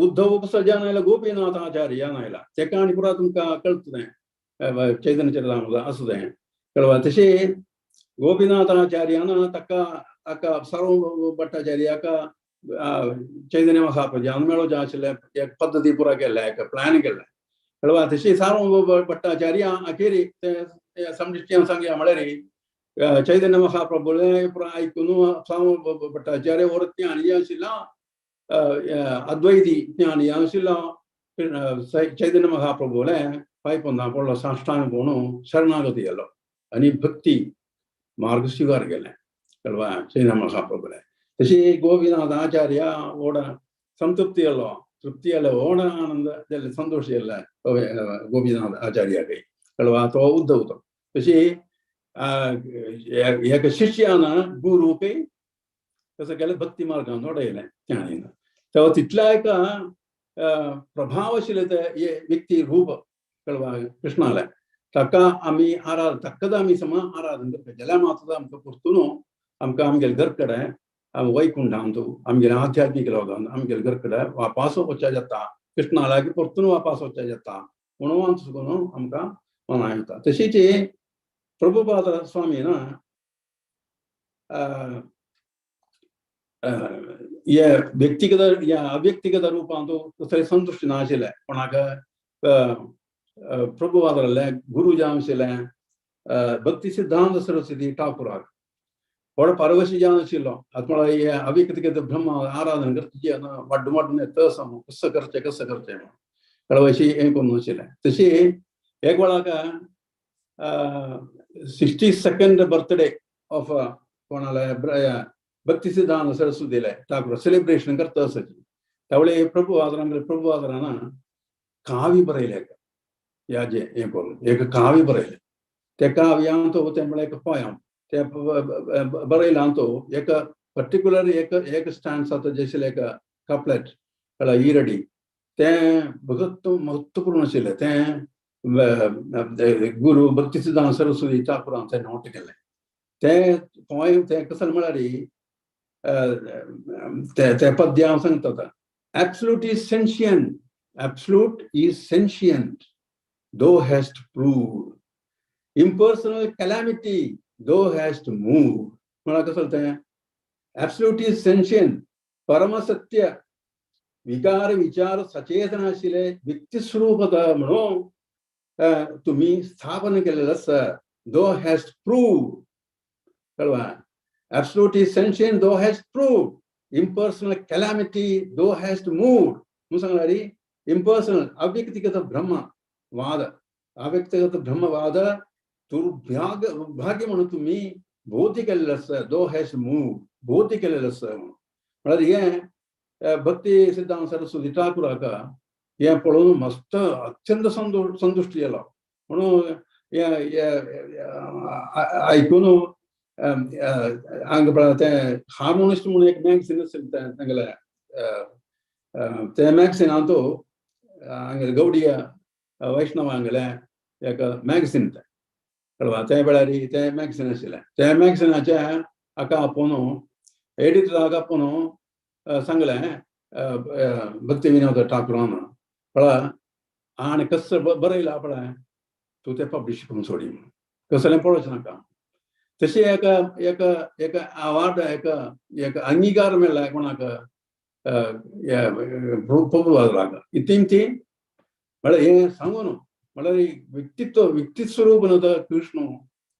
उद्धव उपसर्जन आयला गोपीनाथ आचार्य आयला तेका आनी पुरा तुमकां कळटा तें चैतन्य चरितामृत आसा तें कळवा. तशें गोपीनाथाचार्यान ताका ताका सार्वभौम भट्टाचार्याक चैतन्य महाप्रभू मेळोवचें आशिल्लें एक पद्दती पुरा केल्लें एक प्लॅन केल्लें कळवा. तशी सार्वभौम भट्टाचार्य अखेरी ते समजिष्टियां सांगया म्हळ्यार चैतन्य महाप्रभूले पुरा आयकून सार्वभौम भट्टाचार्य वर ज्ञानी आशिल्लो अद्वैती ज्ञानी आशिल्लो चैतन्य महाप्रभूले पांय पोंदा पडलो साष्टांग पळोवन शरणागती गेलो आनी भक्ती मार्ग स्वीकार केलें कळवा चैतन्य महाप्रभूले. तशी गोपीनाथ आचार्य ओड संतृप्ती आलो तृप्ती आलो ओड आनंद जालें संतोश जालें गोपीनाथ आचार्याक कळवा. तो उद्धव तो तशी एक शिष्यान गुरूक कसं केलें भक्ती मार्गान वडयलें ज्ञानीन. तेव्हा तितल्या एका प्रभावशील ते व्यक्ती रूप कळवा कृष्णालें ताका आमी आराध ताकाच आमी समा आराधन करता जाल्यार मात्र आमकां परतून आमकां आमगेले घर कडेन वैकुंठांत आमगेले आध्यात्मीक लोकांत आमगेले घर कडेन वापास वचच्या जाता कृष्णा लागीं परतून वापास वचच्या जाता म्हणून सुकून आमकां मना येता. तशीच प्रभुपाद स्वामीन हे व्यक्तिगत ह्या अव्यक्तिगत रुपांत कसलें संतुश्टी नाशिल्लें कोणाक प्रभुपादाले गुरू जावन आशिल्लें भक्ती सिद्धांत सरस्वती ठाकुराक व्हड पारवशी जावन आशिल्लो. आतां म्हळ्यार हे अव्यक्तिगत ब्रह्म आराधन करचें वाड्डू वाड्डून येता कसं करचें कसं करचें म्हणून कळवशी हें करून आशिल्लें. तशी एक वेळाक 62nd birthday of कोणाले भक्ती सिद्धांत सरस्वतीले ठाकुर सेलिब्रेशन करता आसाची त्यावेळी प्रभु आदरान प्रभु आदरान काव्य बरयलें ह्या जे हें करून एक काव्य बरयलें. त्या काव्यांत तें म्हळ्यार एक पोयम ते बरयलां तो एक पर्टिक्युलर एक एक स्टँड आतां जशें एक कपलेट कळ्ळें इरडी तें भगत महत्वपूर्ण आशिल्लें तें गुरू भक्ती सिद्धांत सरस्वती ठाकुरान तें नोट केलें. तें पोयम तें कसलें म्हळ्यार ते पद्य हांव सांगता आतां. Absolute is sentient, absolute is sentient, thou hast proved. Impersonal calamity, thou hast moved. म्हळ्यार कसलें तें? ॲब्सोल्यूट is sentient, परमसत्य विकार विचार सचेतन आशिल्ले व्यक्तिस्वरूपता म्हणून तुमी स्थापन केलेलं आसा. दो हॅस्ट प्रूव्ड कळवा. Absolute is sentient, thou hast proved. Impersonal calamity, thou hast moved. म्हणून सांगला रे इम्पर्सनल अव्यक्तिगत ब्रह्मवाद अव्यक्तिगत ब्रह्मवाद दुर्भाग्य भाग्य म्हणून तुम्ही बोध केलेलं आसा. दो हॅस्ट मूव्ड बोध केलेलं आसा म्हणून म्हळ्यार हें भक्ती सिद्धांत सरस्वती ठाकुराक हें पळोवन मस्त अत्यंत संतुश्ट जालो म्हणून हें आयकून हांगा पळय तें हार्मोनिस्ट म्हणून एक मॅगझीन आशिल्लें तेंगेलें तें मॅगझिनांत हांगेले गौडीय वैष्णवांगेलें एक मॅगझीन तें कळवा. त्या वेळार तें मॅगझीन आशिल्लें त्या मॅगझिनाचें हाका आपोवन एडिटराक आपोवन सांगलें भक्ती विनोद ठाकुरान पळय आनी कसं बरयलां पळय तूं तें पब्लिश करून सोडी म्हणून कसलें पळोवचें नाका. तशें एक एक एक अवार्ड एक एक अंगीकार मेळ्ळा कोणाक प्रभुपादाक इतीन ती म्हळ्यार हें सांगू न्हू म्हळ्यार व्यक्तित्व व्यक्तिस्वरूप न्हू तो कृष्ण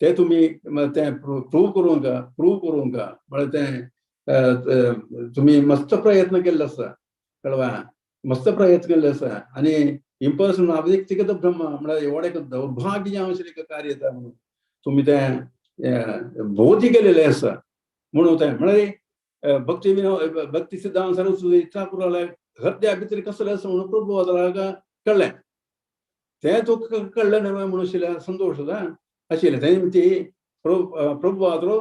ते तुमी तें प्रूव करूंक प्रूव करूंक म्हळ्यार तें तुमी मस्त प्रयत्न केल्लो आसा कळवा मस्त प्रयत्न केल्ले आसा आनी इम्पर्सनल अव्यक्तिगत ब्रह्म म्हळ्यार एवढें एक दौर्भाग्य जावन आशिल्लें एक कार्य येता म्हणून तुमी तें बोध केलेलें आसा म्हणून तें म्हळ्यार भक्ती विनोद भक्ती सिद्धांत सरस्वती ठाकुराले हृदया भितर कसलें आसा म्हणून प्रभुपादाक कळ्ळें तें तुका कळ्ळें न्हय म्हणून आशिल्लें संतोश आशिल्लें तें ती प्रभुपादरो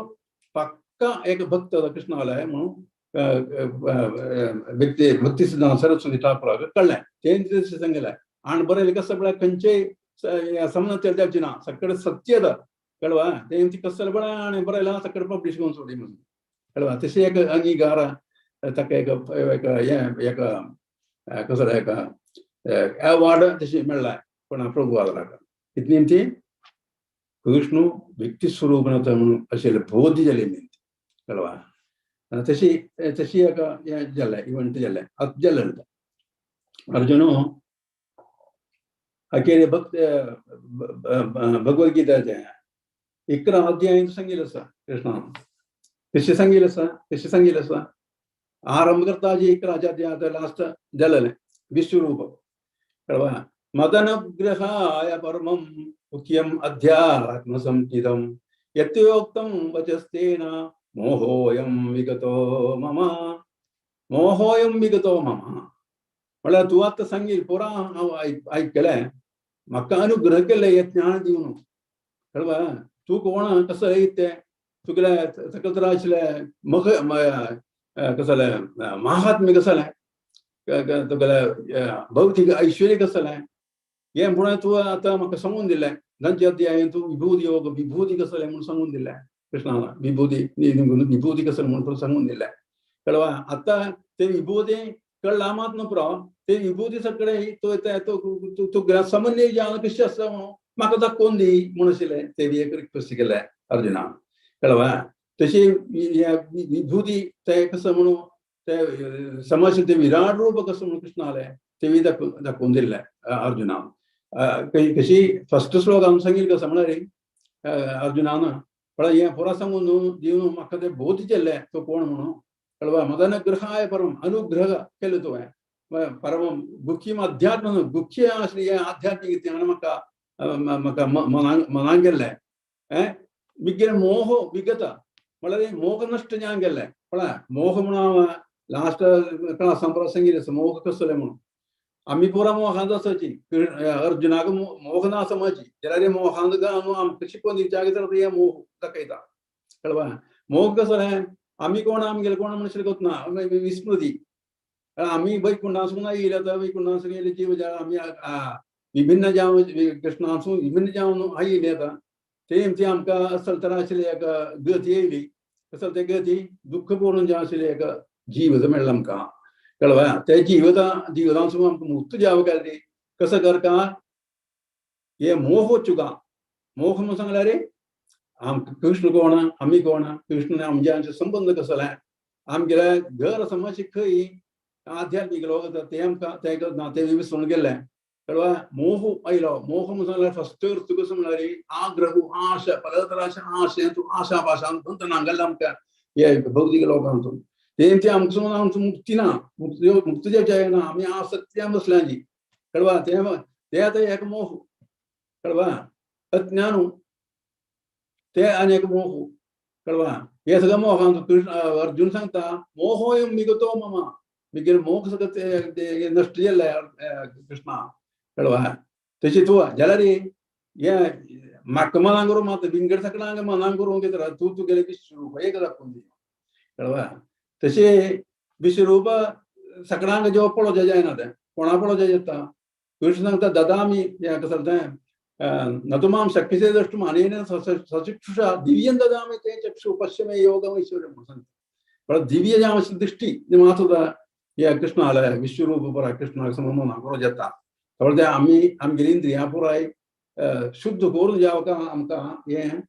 पक्का एक भक्त कृष्णाले म्हणून व्यक्ती भक्ती सिद्धांत सरस्वती ठाकुराक कळ्ळें तें सांगलें. आनी बरयलें कसं पळय खंयचेय समज जावची ना, सगळें सत्य कळवा तें कसं पळय आनी बरयलां सगळें पब्लिश करून सोडी म्हणून कळवा. तशें एक अंगीकार ताका एक एक हें एक कसं एक अवॉर्ड तशें मेळ्ळा कोणा प्रभुपादाक. कितली ती कृष्ण व्यक्ती स्वरूप म्हणून अशें बोध जाली कळवा. तशी तशी एक हें जालें इव्हेंट जालें आतां जालें. अर्जुन अखेर भक्त भगवद्गीताचें 11 अध्याय सांगिल्लें आसा कृष्णान. कशें सांगिल्लें आसा कशें सांगिल्लें आसा आरंभ करता जी 11 अध्याय लास्ट जालेलें विश्वरूप कळवा. मदनुग्रहाय परमं मुख्यम् अध्यात्मसंहितं यत्योक्तं वचस्तेन मोहोऽयं विगतो मम. मोहोऽयं विगतो मम म्हळ्यार तूं आतां सांगील पुरा हांव आयकलें, म्हाका अनुग्रह केल्लें हें ज्ञान दिवन कळवा. तूं कोण कसो तें तुगेलें सकल आशिल्लें मख कसलें महात्म्य कसलें तुगेलें भौतीक ऐश्वर्य कसलें हें म्हणून तूं आतां म्हाका सांगून दिलें. तांचे अध्याय तूं विभूती योग विभूती कसलें म्हणून सांगून दिलें कृष्णान. विभूती विभूती कसलें म्हणून सांगून दिलें कळवा. आतां ते विभूती कळ्ळा मात न्हू पुरो, ते विभूती सगळे तुगेलें समन्वय ज्ञान कशें आसा म्हणून म्हाका दाखोवन दी म्हणून आशिल्लें ते बी एक रिक्वेस्ट केलें अर्जुनान कळवा. तशी विभूती ते कसं म्हणून ते समाज ते विराट रूप कसं म्हणून कृष्णालें ते बी दाखोवन दिल्लें अर्जुनान. कशी फर्स्ट श्लोक सांगील कसं म्हळ्यार अर्जुनान पळय हें पुरा सांगून न्हू दिवन म्हाका ते बोध केल्लें तो कोण म्हणून कळवा. मदनुग्रहाय परम अनुग्रह केलो तुवें परम गुख्यम अध्यात्म गुख्य आसली हें आध्यात्मीक ज्ञान म्हाका म्हाका मनान गेल्लें. मिगेले मोह विगत म्हळ्यार मोह नश्ट ज्ञान गेल्लें. पळय मोह म्हणून हांव लास्ट क्लासान पुरा सांगिल्लें मोह कसलें म्हणून. आमी पुरा मोहांत आसाची अर्जुनाक मोह ना समजची जाल्यार मोहांत आमकां शिकोवन दिवच्या तर हें मोह दाखयता कळवा. मोह कसलें आमी कोण आमगेले कोण म्हणशील ना विस्मृती. आमी वैकुंठासून येयले आतां वैकुंठासून येयले जीव आमी विभिन्न जावन कृष्णासून विभिन्न जावन येयले आतां ते आमकां असल तर आशिल्ली एक गती येयली असल ते गती दुख्ख पडून जें आशिल्लें एक जीव मेळ्ळा आमकां कळवा. ते जिविता जिवितांसून आमकां मुक्त जावं काय कसं करता हे मोह चुका. मोह म्हणून सांगल्यार रे आमकां कृष्ण कोण आमी कोण कृष्ण आमचे आमचे संबंद कसले आमगेले घर समज खंय आध्यात्मीक लोक ते आमकां ते ना ते विसरून गेल्ले कळवा. मोह आयलो मोह म्हणून सांगल्यार फर्स्ट अर्थ कसो म्हळ्यार आग्रह आशा परतराशा आशा तूं आशा भाशा बंधनां गेल्ले आमकां हे भौतीक लोकांतून तेंचे आमचो आमचो मुक्ती ना मुक्त जावचे ना आमी आसक्त्या बसल्यांची कळवा. ते ते आतां एक मोह कळवा अज्ञान ते आनी एक मोह कळवा. हे सगळं मोहांत कृष्ण अर्जुन सांगता मोहोयम विगतो मम मिगेले मोह सगळं ते नश्ट जाल्ले कृष्णा कळवा. तशी तूं जाल्यार हे म्हाका मनांक करूं मात विंगड सगळ्यांक मनांक करूंक घेतला तूं तुगेलें विश्वरूप एक दाखोवन दी कळवा. तशें विश्वरूप सगळ्यांक जेव पळोवचें जायना तें कोणा पळोवचें जाता. कृष्ण सांगता ददामी हें कसं तें न तु मां शक्यसे द्रष्टुम् अनेन सचक्षुषा दिव्यं ददामि ते चक्षु पश्य मे योगम् ऐश्वर्यं म्हणून सांगता. पण दिव्य ज्या दृष्टी मात सुद्दां हे कृष्णाले विश्वरूप पुराय कृष्णाक समज मनाक करूं जाता. ते आमी आमगेली इंद्रियां पुराय शुद्ध करून जावका आमकां हें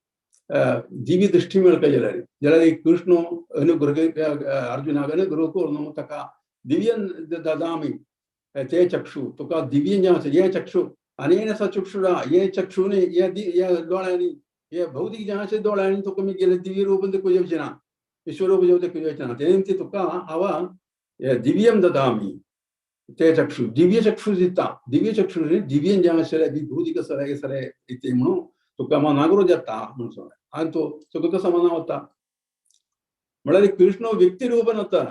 दिव्य दृष्टी मेळटा जाल्यार जाल्यार कृष्ण अनुग्रह अर्जुनाक अनुग्रह करून ताका दिव्य ददामि ते चक्षु तुका दिव्य जें आसा हें चक्षु अनेन सचक्षुषा हे चक्षुनी हे दोळ्यांनी हे भौतीक जें आसा दोळ्यांनी तुका गेले दिव्य रूप दाखोवचें येवचें ना विश्वरूप जेव दाखोवचें येवचें ना तें तुका हांव दिव्यं ददामि ते चक्षु दिव्य चक्षु दिता दिव्य चक्षु दिव्य जें आशिल्लें विभूती कसलें सगळें इतें म्हणून तुका मनाक जाता म्हणून सांगलें. आनी तो तुका कसो मना वता म्हळ्यार कृष्ण व्यक्ती रूप नता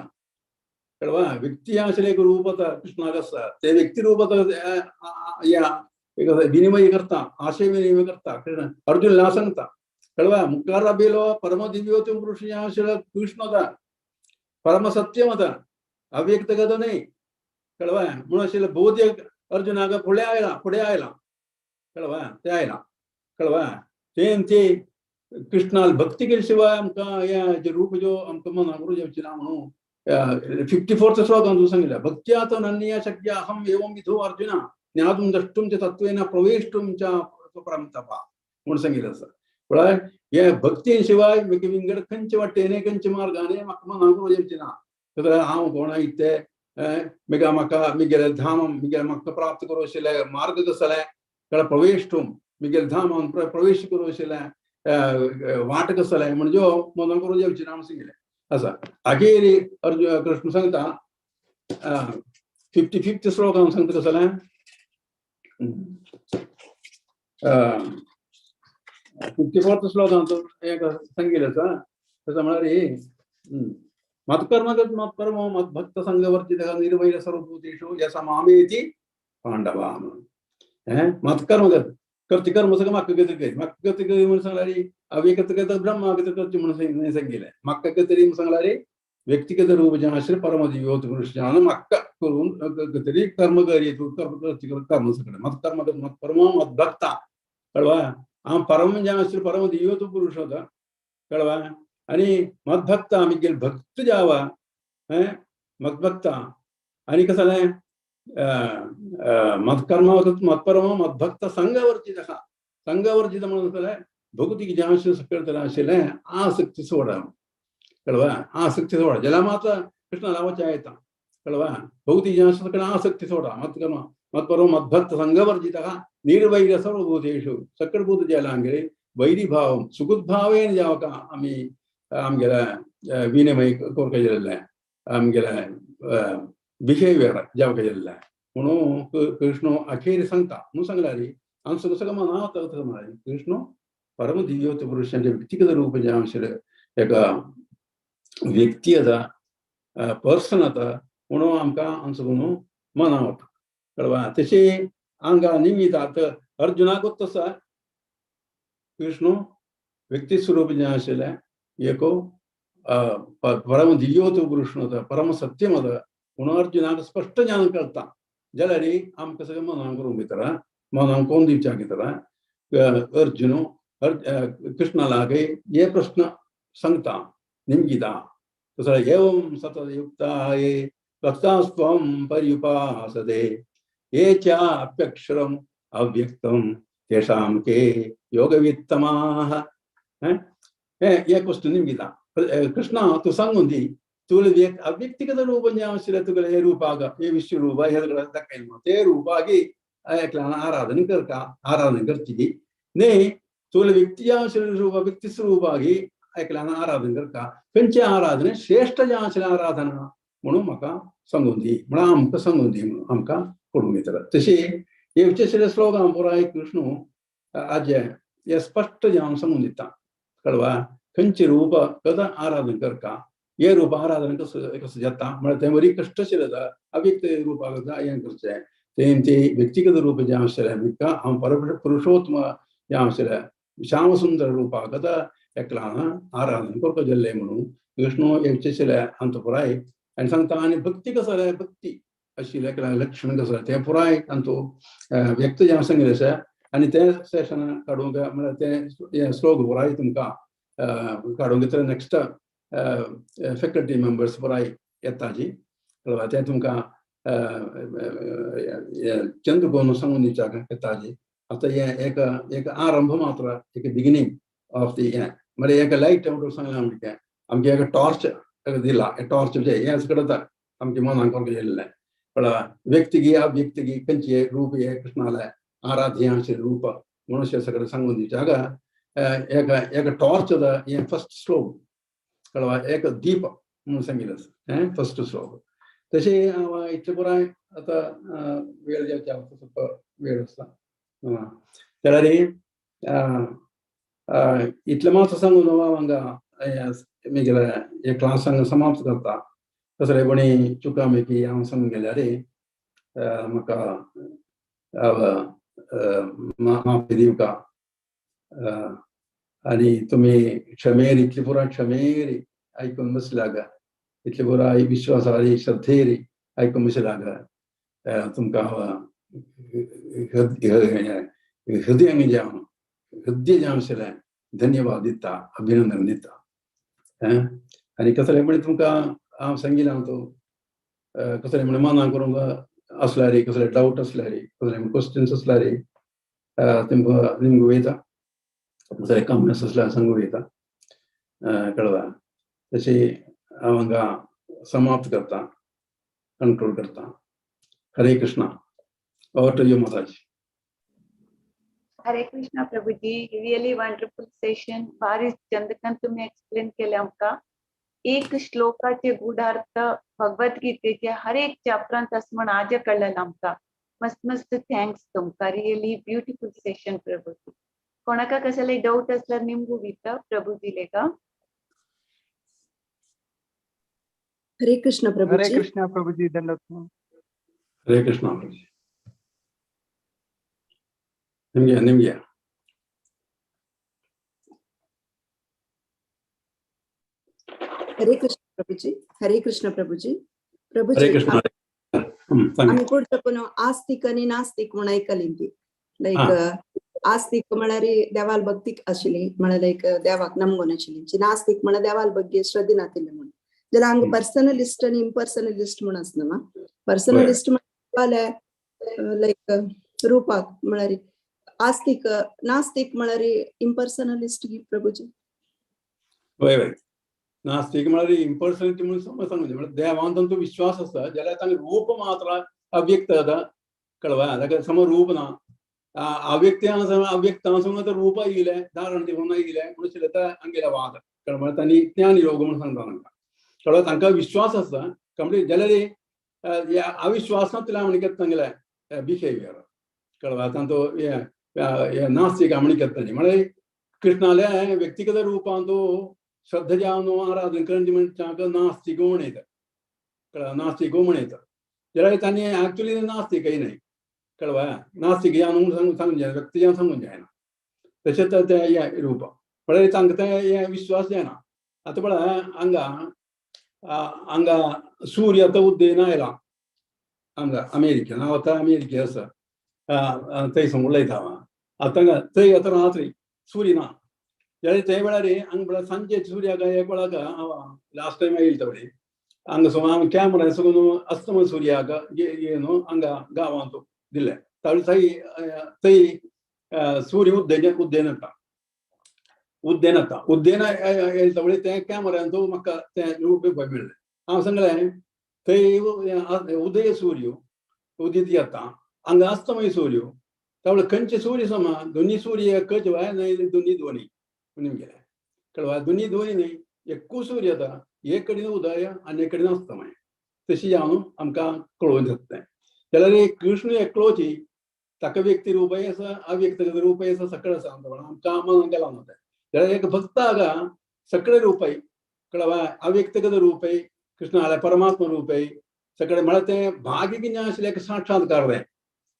कळवा. व्यक्ती आशिल्लें एक रूप आतां कृष्णाक आसा ते व्यक्ती रूप आतां विनिमय करता आशय विनिमय करता कृष्ण अर्जुन ला सांगता कळवा. मुखार बेलो परम दिव्यो पुरुष आशिल्लो कृष्ण आतां परम सत्यम आतां अव्यक्तगत न्हय कळवा. म्हणून आशिल्लें बोध अर्जुनाक फुडें आयलां फुडें आयलां कळवा तें आयलां कळवा तें ती कृष्णाल भक्ती केली शिवाय आमकां हें जे रूप जो आमकां मनाक येवची ना म्हणून 54th श्लोकान सांगितलं भक्त्या तो नन्य शक्य अहम एवं विधो अर्जुन ज्ञातुं द्रष्टुं च तत्त्वेन प्रवेष्टुं च परं तपा म्हणून सांगितलं आसा. म्हळ्यार हे भक्ती शिवाय विंगड खंयचे वाटेने खंयचे मार्गाने म्हाका मनाक येवची ना. तर हांव कोणा इत्ते मिगा म्हाका मिगेले धाम मिगेले म्हाका प्राप्त करूं आशिल्लें मार्ग कसले कळ्ळें प्रवेष्टुं मिगेले धामान प्रवेश करूं आशिल्लें वाट कसले म्हणजे मनाक करूं येवची ना म्हणून सांगितलें आसा. अखेर अर्जुन कृष्ण सांगता 55th श्लोकान सांगता कसलें 54th श्लोकान एक सांगितलें आसा. तशें म्हळ्यार मत्कर्म मत्परमो मद्भक्त संगवर्जितः निर्वैर सर्वभूतेषु यस मामेति पांडवा म्हणून. मत्कर्म करचे कर्म सगळं म्हाका गती कर म्हाका गती कर म्हणून सांगल्यार अव्यक्त करता ब्रह्म गती करचे म्हणून सांगितलें. म्हाका गती म्हणून सांगल्यार व्यक्तिगत रूप जें आशिल्लें परमदिव्योत पुरुष म्हाका करून तरी कर्म करी तूं कर्म करचे कर्म सगळें मत्कर्म मत्परमो मद्भक्त कळवा हांव परम जें आशिल्लें परमदिव्योत पुरुष होता कळवा आणि मद्भक्त आमी भक्त जावा मद्भक्त आणि कसं जालें मत्कर्म मत्परम मद्भक्त संगवर्जितः संगवर्जित म्हणून जालें भौतिक जें आशिल्लें सकयल तर आशिल्लें आसक्ती सोडा कळवा आसक्ती सोडा जाल्यार मात्र कृष्ण लावच्या येता कळवा भौतिक जें आशिल्लें सकयल आसक्ती सोडा मत्कर्म मत्परम मद्भक्त संगवर्जितः निर्वैर सर्वभूतेषु सकळ भूत जाल्यार वैरीभाव सुखुद्भावेन जावका आमी आमगेले विनिमय करपाक जाल्लें आमगेले बिहेवियर जावपाक जाल्लें म्हणून कृष्ण अखेर सांगता म्हणून सांगल्यार हांव सगळं सगळं मना म्हळ्यार कृष्ण परम दिव्योत पुरुषांचे व्यक्तिगत रूप जें आशिल्लें एका व्यक्ती आसा पर्सन आसा म्हणून आमकां आमचो म्हणून मना वता कळवा. तशें हांगा निमित्त अर्जुनाकूच तसो कृष्ण व्यक्ती स्वरूप जें आशिल्लें एको परम दिव्योत पुरुष आसा परम सत्यम आसा म्हणून अर्जुनाक स्पश्ट ज्ञान कळटा जाल्यार आमकां सगळें मनाक करूंक भितर मनाक कोण दिवच्याक भितर अर्जुन कृष्णाक हे प्रश्न सांगता निमगिता तसो एवं सततयुक्ता ये भक्तास्त्वं पर्युपासते ये चाप्यक्षरम् अव्यक्तं तेषां के योगवित्तमाः. हे क्वेश्चन निमगिता कृष्णा तूं सांगून दी तुगेले अव्यक्तिगत रूप जें आशिल्लें तुगेलें हे रूपाक हे विश्वरूप हे सगळें दाखयलें ते रूपाक एकल्यान आराधना करता आराधना करची न्ही तुगेलें व्यक्ती जें आशिल्लें रूप व्यक्ती स्वरूपाक एकल्यान आराधना करता खंयचें आराधना श्रेश्ठ जें आशिल्लें आराधना म्हणून म्हाका सांगून दी म्हणून आमकां सांगून दी म्हणून आमकां करूंक येतलें. तशें हे आशिल्ले श्लोकां पुराय कृष्ण आजे हे स्पश्ट जावन सांगून दिता कळवा खंयचें रूप कदा आराधना करता हे रूप आराधना कसं कसं जाता म्हळ्यार तें बरी कश्ट आशिल्लें अव्यक्त रूपाक हें करचें तें ते व्यक्तिगत रूप जें आशिल्लें म्हाका हांव पर पुरुषोत्तम जें आशिल्लें श्यामसुंदर रूपाक कदा एकल्यान आराधना करपाक जाल्लें म्हणून कृष्ण येवचें आशिल्लें आमचो पुराय आनी सांगता. आनी भक्ती कसो जाल्यार भक्ती आशिल्लें एकल्यान लक्षण कसो तें पुराय तांचो व्यक्त जें सांगिल्लें आसा. आनी तें सेशन काडूंक म्हळ्यार तें श्लोक पुराय तुमकां काडूंक घेतले नेक्स्ट फॅकल्टी मेंबर्स पुराय येता जी कळवा तें तुमकां चंद्र कोण सांगून दिवच्याक येता जी. आतां हें एक एक आरंभ मात्र एक बिगिनींग ऑफ the हें म्हळ्यार एक लायट म्हणून सांगलें आमचें आमचें एक टॉर्च दिला टॉर्च म्हणजे हें सगळें आमच्या मनाक करूंक येयल्लें कळ्ळें व्यक्तिगी अव्यक्तिगी खंयचे रूप हे कृष्णालें आराध्य आशिल्लें रूप म्हणून सगळें सांगून दिवच्याक एक एक टॉर्च हें फर्स्ट श्लोक कळवा एक दीप म्हणून सांगिल्लें आसा हें फर्स्ट श्लोक. तशें हांव इतलें पुराय आतां वेळ जावच्या ಸ್ವಲ್ಪ वेळ आसा जाल्यार इतलें मात्र सांगून हांव हांगा म्हगेलें हे क्लास हांगा समाप्त करता. कसले कोणी चुका मेकी हांव सांगून गेल्यार म्हाका माफी दिवका आनी तुमी क्षमेर इतले पुराय क्षमेर आयकून बसल्याग इतले पुराय विश्वासारी श्रद्धेर आयकून बसल्याग तुमकां हांव हृदय जावन हृदय जावन आशिल्लें धन्यवाद दिता, अभिनंदन दिता. आनी कसलें म्हण तुमकां हांव सांगिल्लें हांव तो कसलें म्हण मनां करूंक आसल्यार, कसले डावट आसल्यार, कसले क्वेश्चन्स आसल्यार तुमकां निमगो वयता, कसले कमेंट्स आसल्यार सांगू वयता, कळवा. तशी हांव हांगा समाप्त करता, कंट्रोल करता. Hare Krishna. Over to you Mataji. Hare Krishna Prabhuji, really wonderful session. बारीक चंदकान तुम्ही एक्सप्लेन केले आमकां. एक श्लोकाचे गूढार्थ भगवद्गीतेचे हर एक चॅप्टरांत आसा म्हण आज कळ्ळें आमकां. मस्त मस्त thanks तुमकां. Really beautiful session Prabhuji. कोणाका कसले डाऊट असल्यार निमगू विता प्रभुजी लेगा. हरे कृष्ण प्रभुजी. हरे कृष्ण प्रभुजी, दंडवत. हरे कृष्ण प्रभुजी. निमगे निमगे. हरे कृष्ण प्रभुजी. हरे कृष्ण प्रभुजी. प्रभुजी हरे कृष्ण. आमी पुढचं पण आस्तिक आणि नास्तिक म्हणून ऐकली ती लाईक आस्तिक म्हळ्यार देवाल भक्ती आशिल्ली, म्हळ्यार लाईक देवाक नमगोन आशिल्ली. नास्तिक म्हळ्यार देवाल भक्ती श्रद्धे नातिल्ले म्हणून. जाल्यार हांगा पर्सनलिस्ट आनी इम्पर्सनलिस्ट म्हूण आसना मा. पर्सनलिस्ट म्हळ्यार लाईक रूपाक म्हळ्यार आस्तिक, नास्तिक म्हळ्यार इम्पर्सनलिस्ट प्रभुजी. वय वय, नास्तिक म्हळ्यार इम्पर्सनलिटी म्हणून समज सांगू, म्हळ्यार देवान तांचो विश्वास आसा जाल्यार तांकां रूप मात्र अव्यक्त जाता, कळवा. ताका समज रूप ना, अव्यक्त अव्यक्त समज रूप येयलें, धारण दिवन येयलें म्हणून शिले हांगेले वाद, कळवा. तांणी ज्ञान योग म्हणून सांगता तांकां, कळवा. तांकां विश्वास आसा कंप्लीट, जाल्यार अविश्वासांतल्यान म्हणीत तांगेले बिहेवियर, कळवा. तांचो नास्तिक म्हणीत तांणी म्हळ्यार कृष्णाले व्यक्तिगत रूपांतो श्रद्धा जावन आराधन करची मनशांक नास्तिक म्हणयता, कळवा. नास्तिक म्हणयता जाल्यार तांणी एक्चुअली नास्तिकय न्हय, कळवा. नास्तिक जावन सांगून जायना, व्यक्ती जावन सांगून जायना. तशेंच ते हें रूप म्हळ्यार तांकां तें हें विश्वास जायना. आतां पळय हांगा हांगा सूर्य आतां उद्देन आयला हांगा अमेरिकेन, हांव आतां अमेरिके आसा, थंय सावन उलयता हांव आतां. थंय आतां रात्री सूर्य ना जाल्यार ते वेळार हांगा पळय सांजे सूर्याक एक वेळाक हांव लास्ट टायम आयिल्लो तेवडी हांगा सो हांव कॅमरा सगळो अस्तम सूर्याक न्हू हांगा गांवांत दिले, तावळी थंय थंय सूर्य उद्देन उद्देन येता, उद्देन येता, उद्देन येयले तावळी ते कॅमऱ्यान म्हाका तें रूप मेळ्ळें. हांव सांगलें थंय उदय सूर्य उदीत येता, हांगा अस्तमय सूर्य, तावळी खंयचे सूर्य समा दोनी सूर्य एकच वाय न्हय, दोनी दोनी निमगेले, कळवा. दोनी दोनी न्हय, एकूच सूर्य येता, एक कडेन उदय आनी एक कडेन अस्तमय. तशी जावन आमकां कळोवन जाता तें. जाल्यार कृष्ण एकलोची ताका व्यक्ती रूपय आसा, अव्यक्त रूपय आसा, सगळें आसा आमकां मनान गेला न्हू तें. जाल्यार एक भक्ताक सगळे रूपय, कळवा, अव्यक्तगत रूपय कृष्णाले परमात्मा रूपय सगळे, म्हळ्यार तें भागिक ज्ञान आशिल्लें एक साक्षात्कार तें,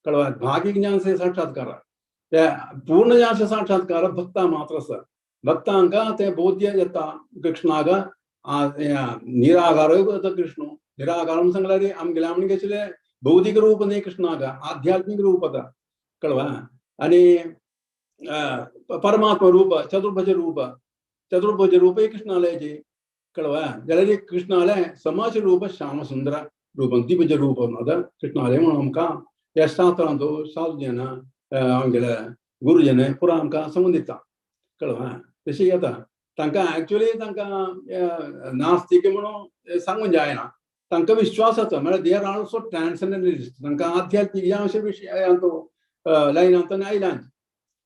कळवा. भागिक ज्ञान साक्षात्कार, ते पूर्ण ज्ञान साक्षात्कार भक्ता मात्र आसा. भक्तांक ते बोध्य येता कृष्णाक निराकार कृष्ण निराकार सांगल्यार आमगेले आमगे आशिल्लें भौतिक रूप न्हय कृष्णाक, आध्यात्मीक रूप आतां, कळवा. आनी परमात्मा रूप, चतुर्भुज रूप, चतुर्भुज रूपय कृष्णालयाचे, कळवा. जाल्यार कृष्णाले समाज रूप श्यामसुंदर रूप, द्विभुज रूप आतां कृष्णालय म्हणून आमकां ह्या शास्त्रांत साधुजन आमगेले गुरुजन पुरा आमकां सांगून दिता, कळवा. तशी येता तांकां एक्चुअली तांकां नास्तिक म्हणून सांगून जायना, तांकां विश्वास आसा, म्हळ्यार they are also ट्रान्संडेंटलिस्ट. तांकां आध्यात्मीक ह्या अशे विशय लायनांत आयला,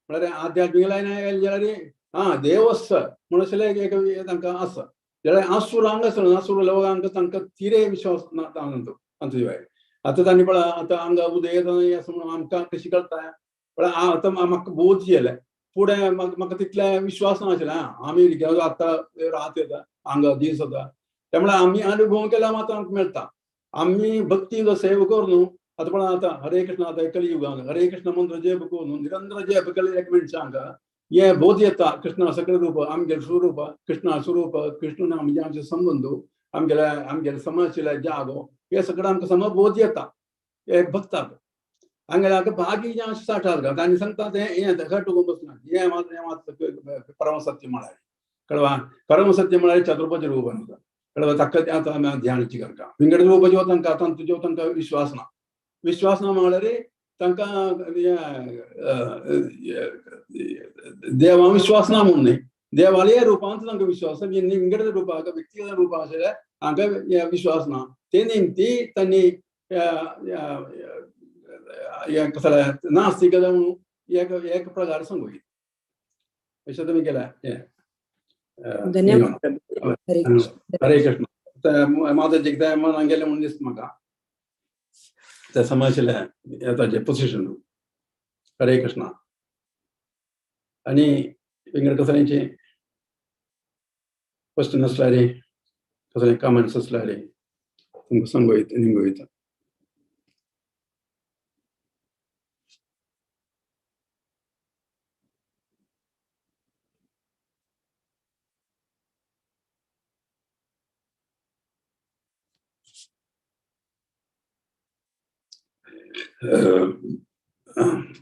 म्हळ्यार आध्यात्मीक लायन आयले जाल्यार आं देव आसा म्हूण आशिल्लें एक तांकां आसा. जाल्यार आसुरांक आसना, आसूर लोकांक तांकां तिरे विश्वास ना तांचो शिवाय. आतां तांणी पळय आतां हांगा उदय आसा म्हणून आमकां कशी कळटा, पळय आतां म्हाका बोध येयलें, फुडें म्हाका तितले विश्वास नाशिल्ले. आं अमेरिकेन आतां रात येता, हांगा दीस येता, त्यामुळे आमी अनुभव केल्यार मात्र आमकां मेळटा. आमी भक्ती सेवा करून आतां पळय आतां हरे कृष्ण आतां कलियुगान हरे कृष्ण मंत्र जप करून निरंतर जप केले एक मनशांक हे बोध येता कृष्णा सगळे रूप आमगेले स्वरूप, कृष्णा स्वरूप, कृष्ण आमचे आमचे संबंध, आमगेले आमगेले समाजशिले जागो, हे सगळं आमकां समज बोध येता एक भक्ताक. हांगा बाकी जें साठार तांणी सांगता तें हें घट बसना, हें मात हें मात परमसत्य म्हळ्यार कळवा. परमसत्य म्हळ्यार चतुर्भुज रूप आसा कळवा. ताका आतां ध्यानची करता विंगड रूपाचो तांकां आतां तुजो तांकां विश्वास ना. विश्वास ना म्हळ्यार तांकां देवा विश्वास ना म्हणून न्ही, देवालय रुपांत तांकां विश्वास, विंगड रुपाक व्यक्तिगत रुपा आशिल्ले हांकां विश्वास ना. ते निमती तांणी कसलें नास्तिक म्हणून एक एक प्रकार सांगू अशें तुमी केलें. धन्यवाद. हरे कृष्ण. हरे कृष्ण. माताजीक तें मनान गेलें म्हणून दिसता म्हाका तें समजलें ताजें पोजिशन. हरे कृष्णा. आनी विंगड कसल्याचे क्वेश्चन आसल्यार कसले कमेंट्स आसल्यार तुमकां सांगू येता निमगो येता.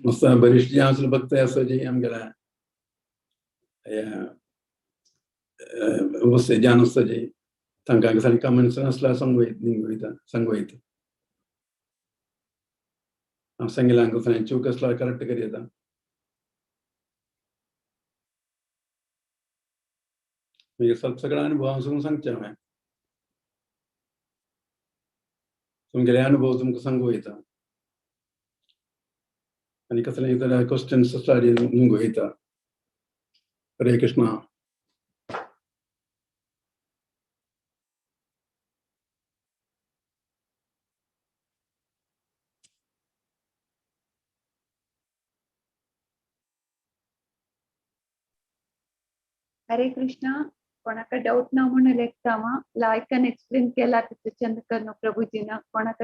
मस्त बरीचशी आसली भक्त आसा जी आमगेल्या उपस्थित जावन आसता जी तांकां कसले कमेंट्स आसल्यार सांगू येता सांगू येता. हांव सांगिल्ल्यान कसलें चूक आसल्यार करेक्ट करी येता. मागीर सगळ्या अनुभवां सांगचें हांवें, तुमगेले अनुभव तुमकां सांगू येता आनी कसले जाल्यार क्वेश्चन्स आसल्यार निमगो येता. हरे कृष्णा. हरे कृष्णा. कोणाका डाऊट ना म्हणून लेखता लायक आनी एक्सप्लेन केला तितू चंद करून प्रभुजीन. कोणाका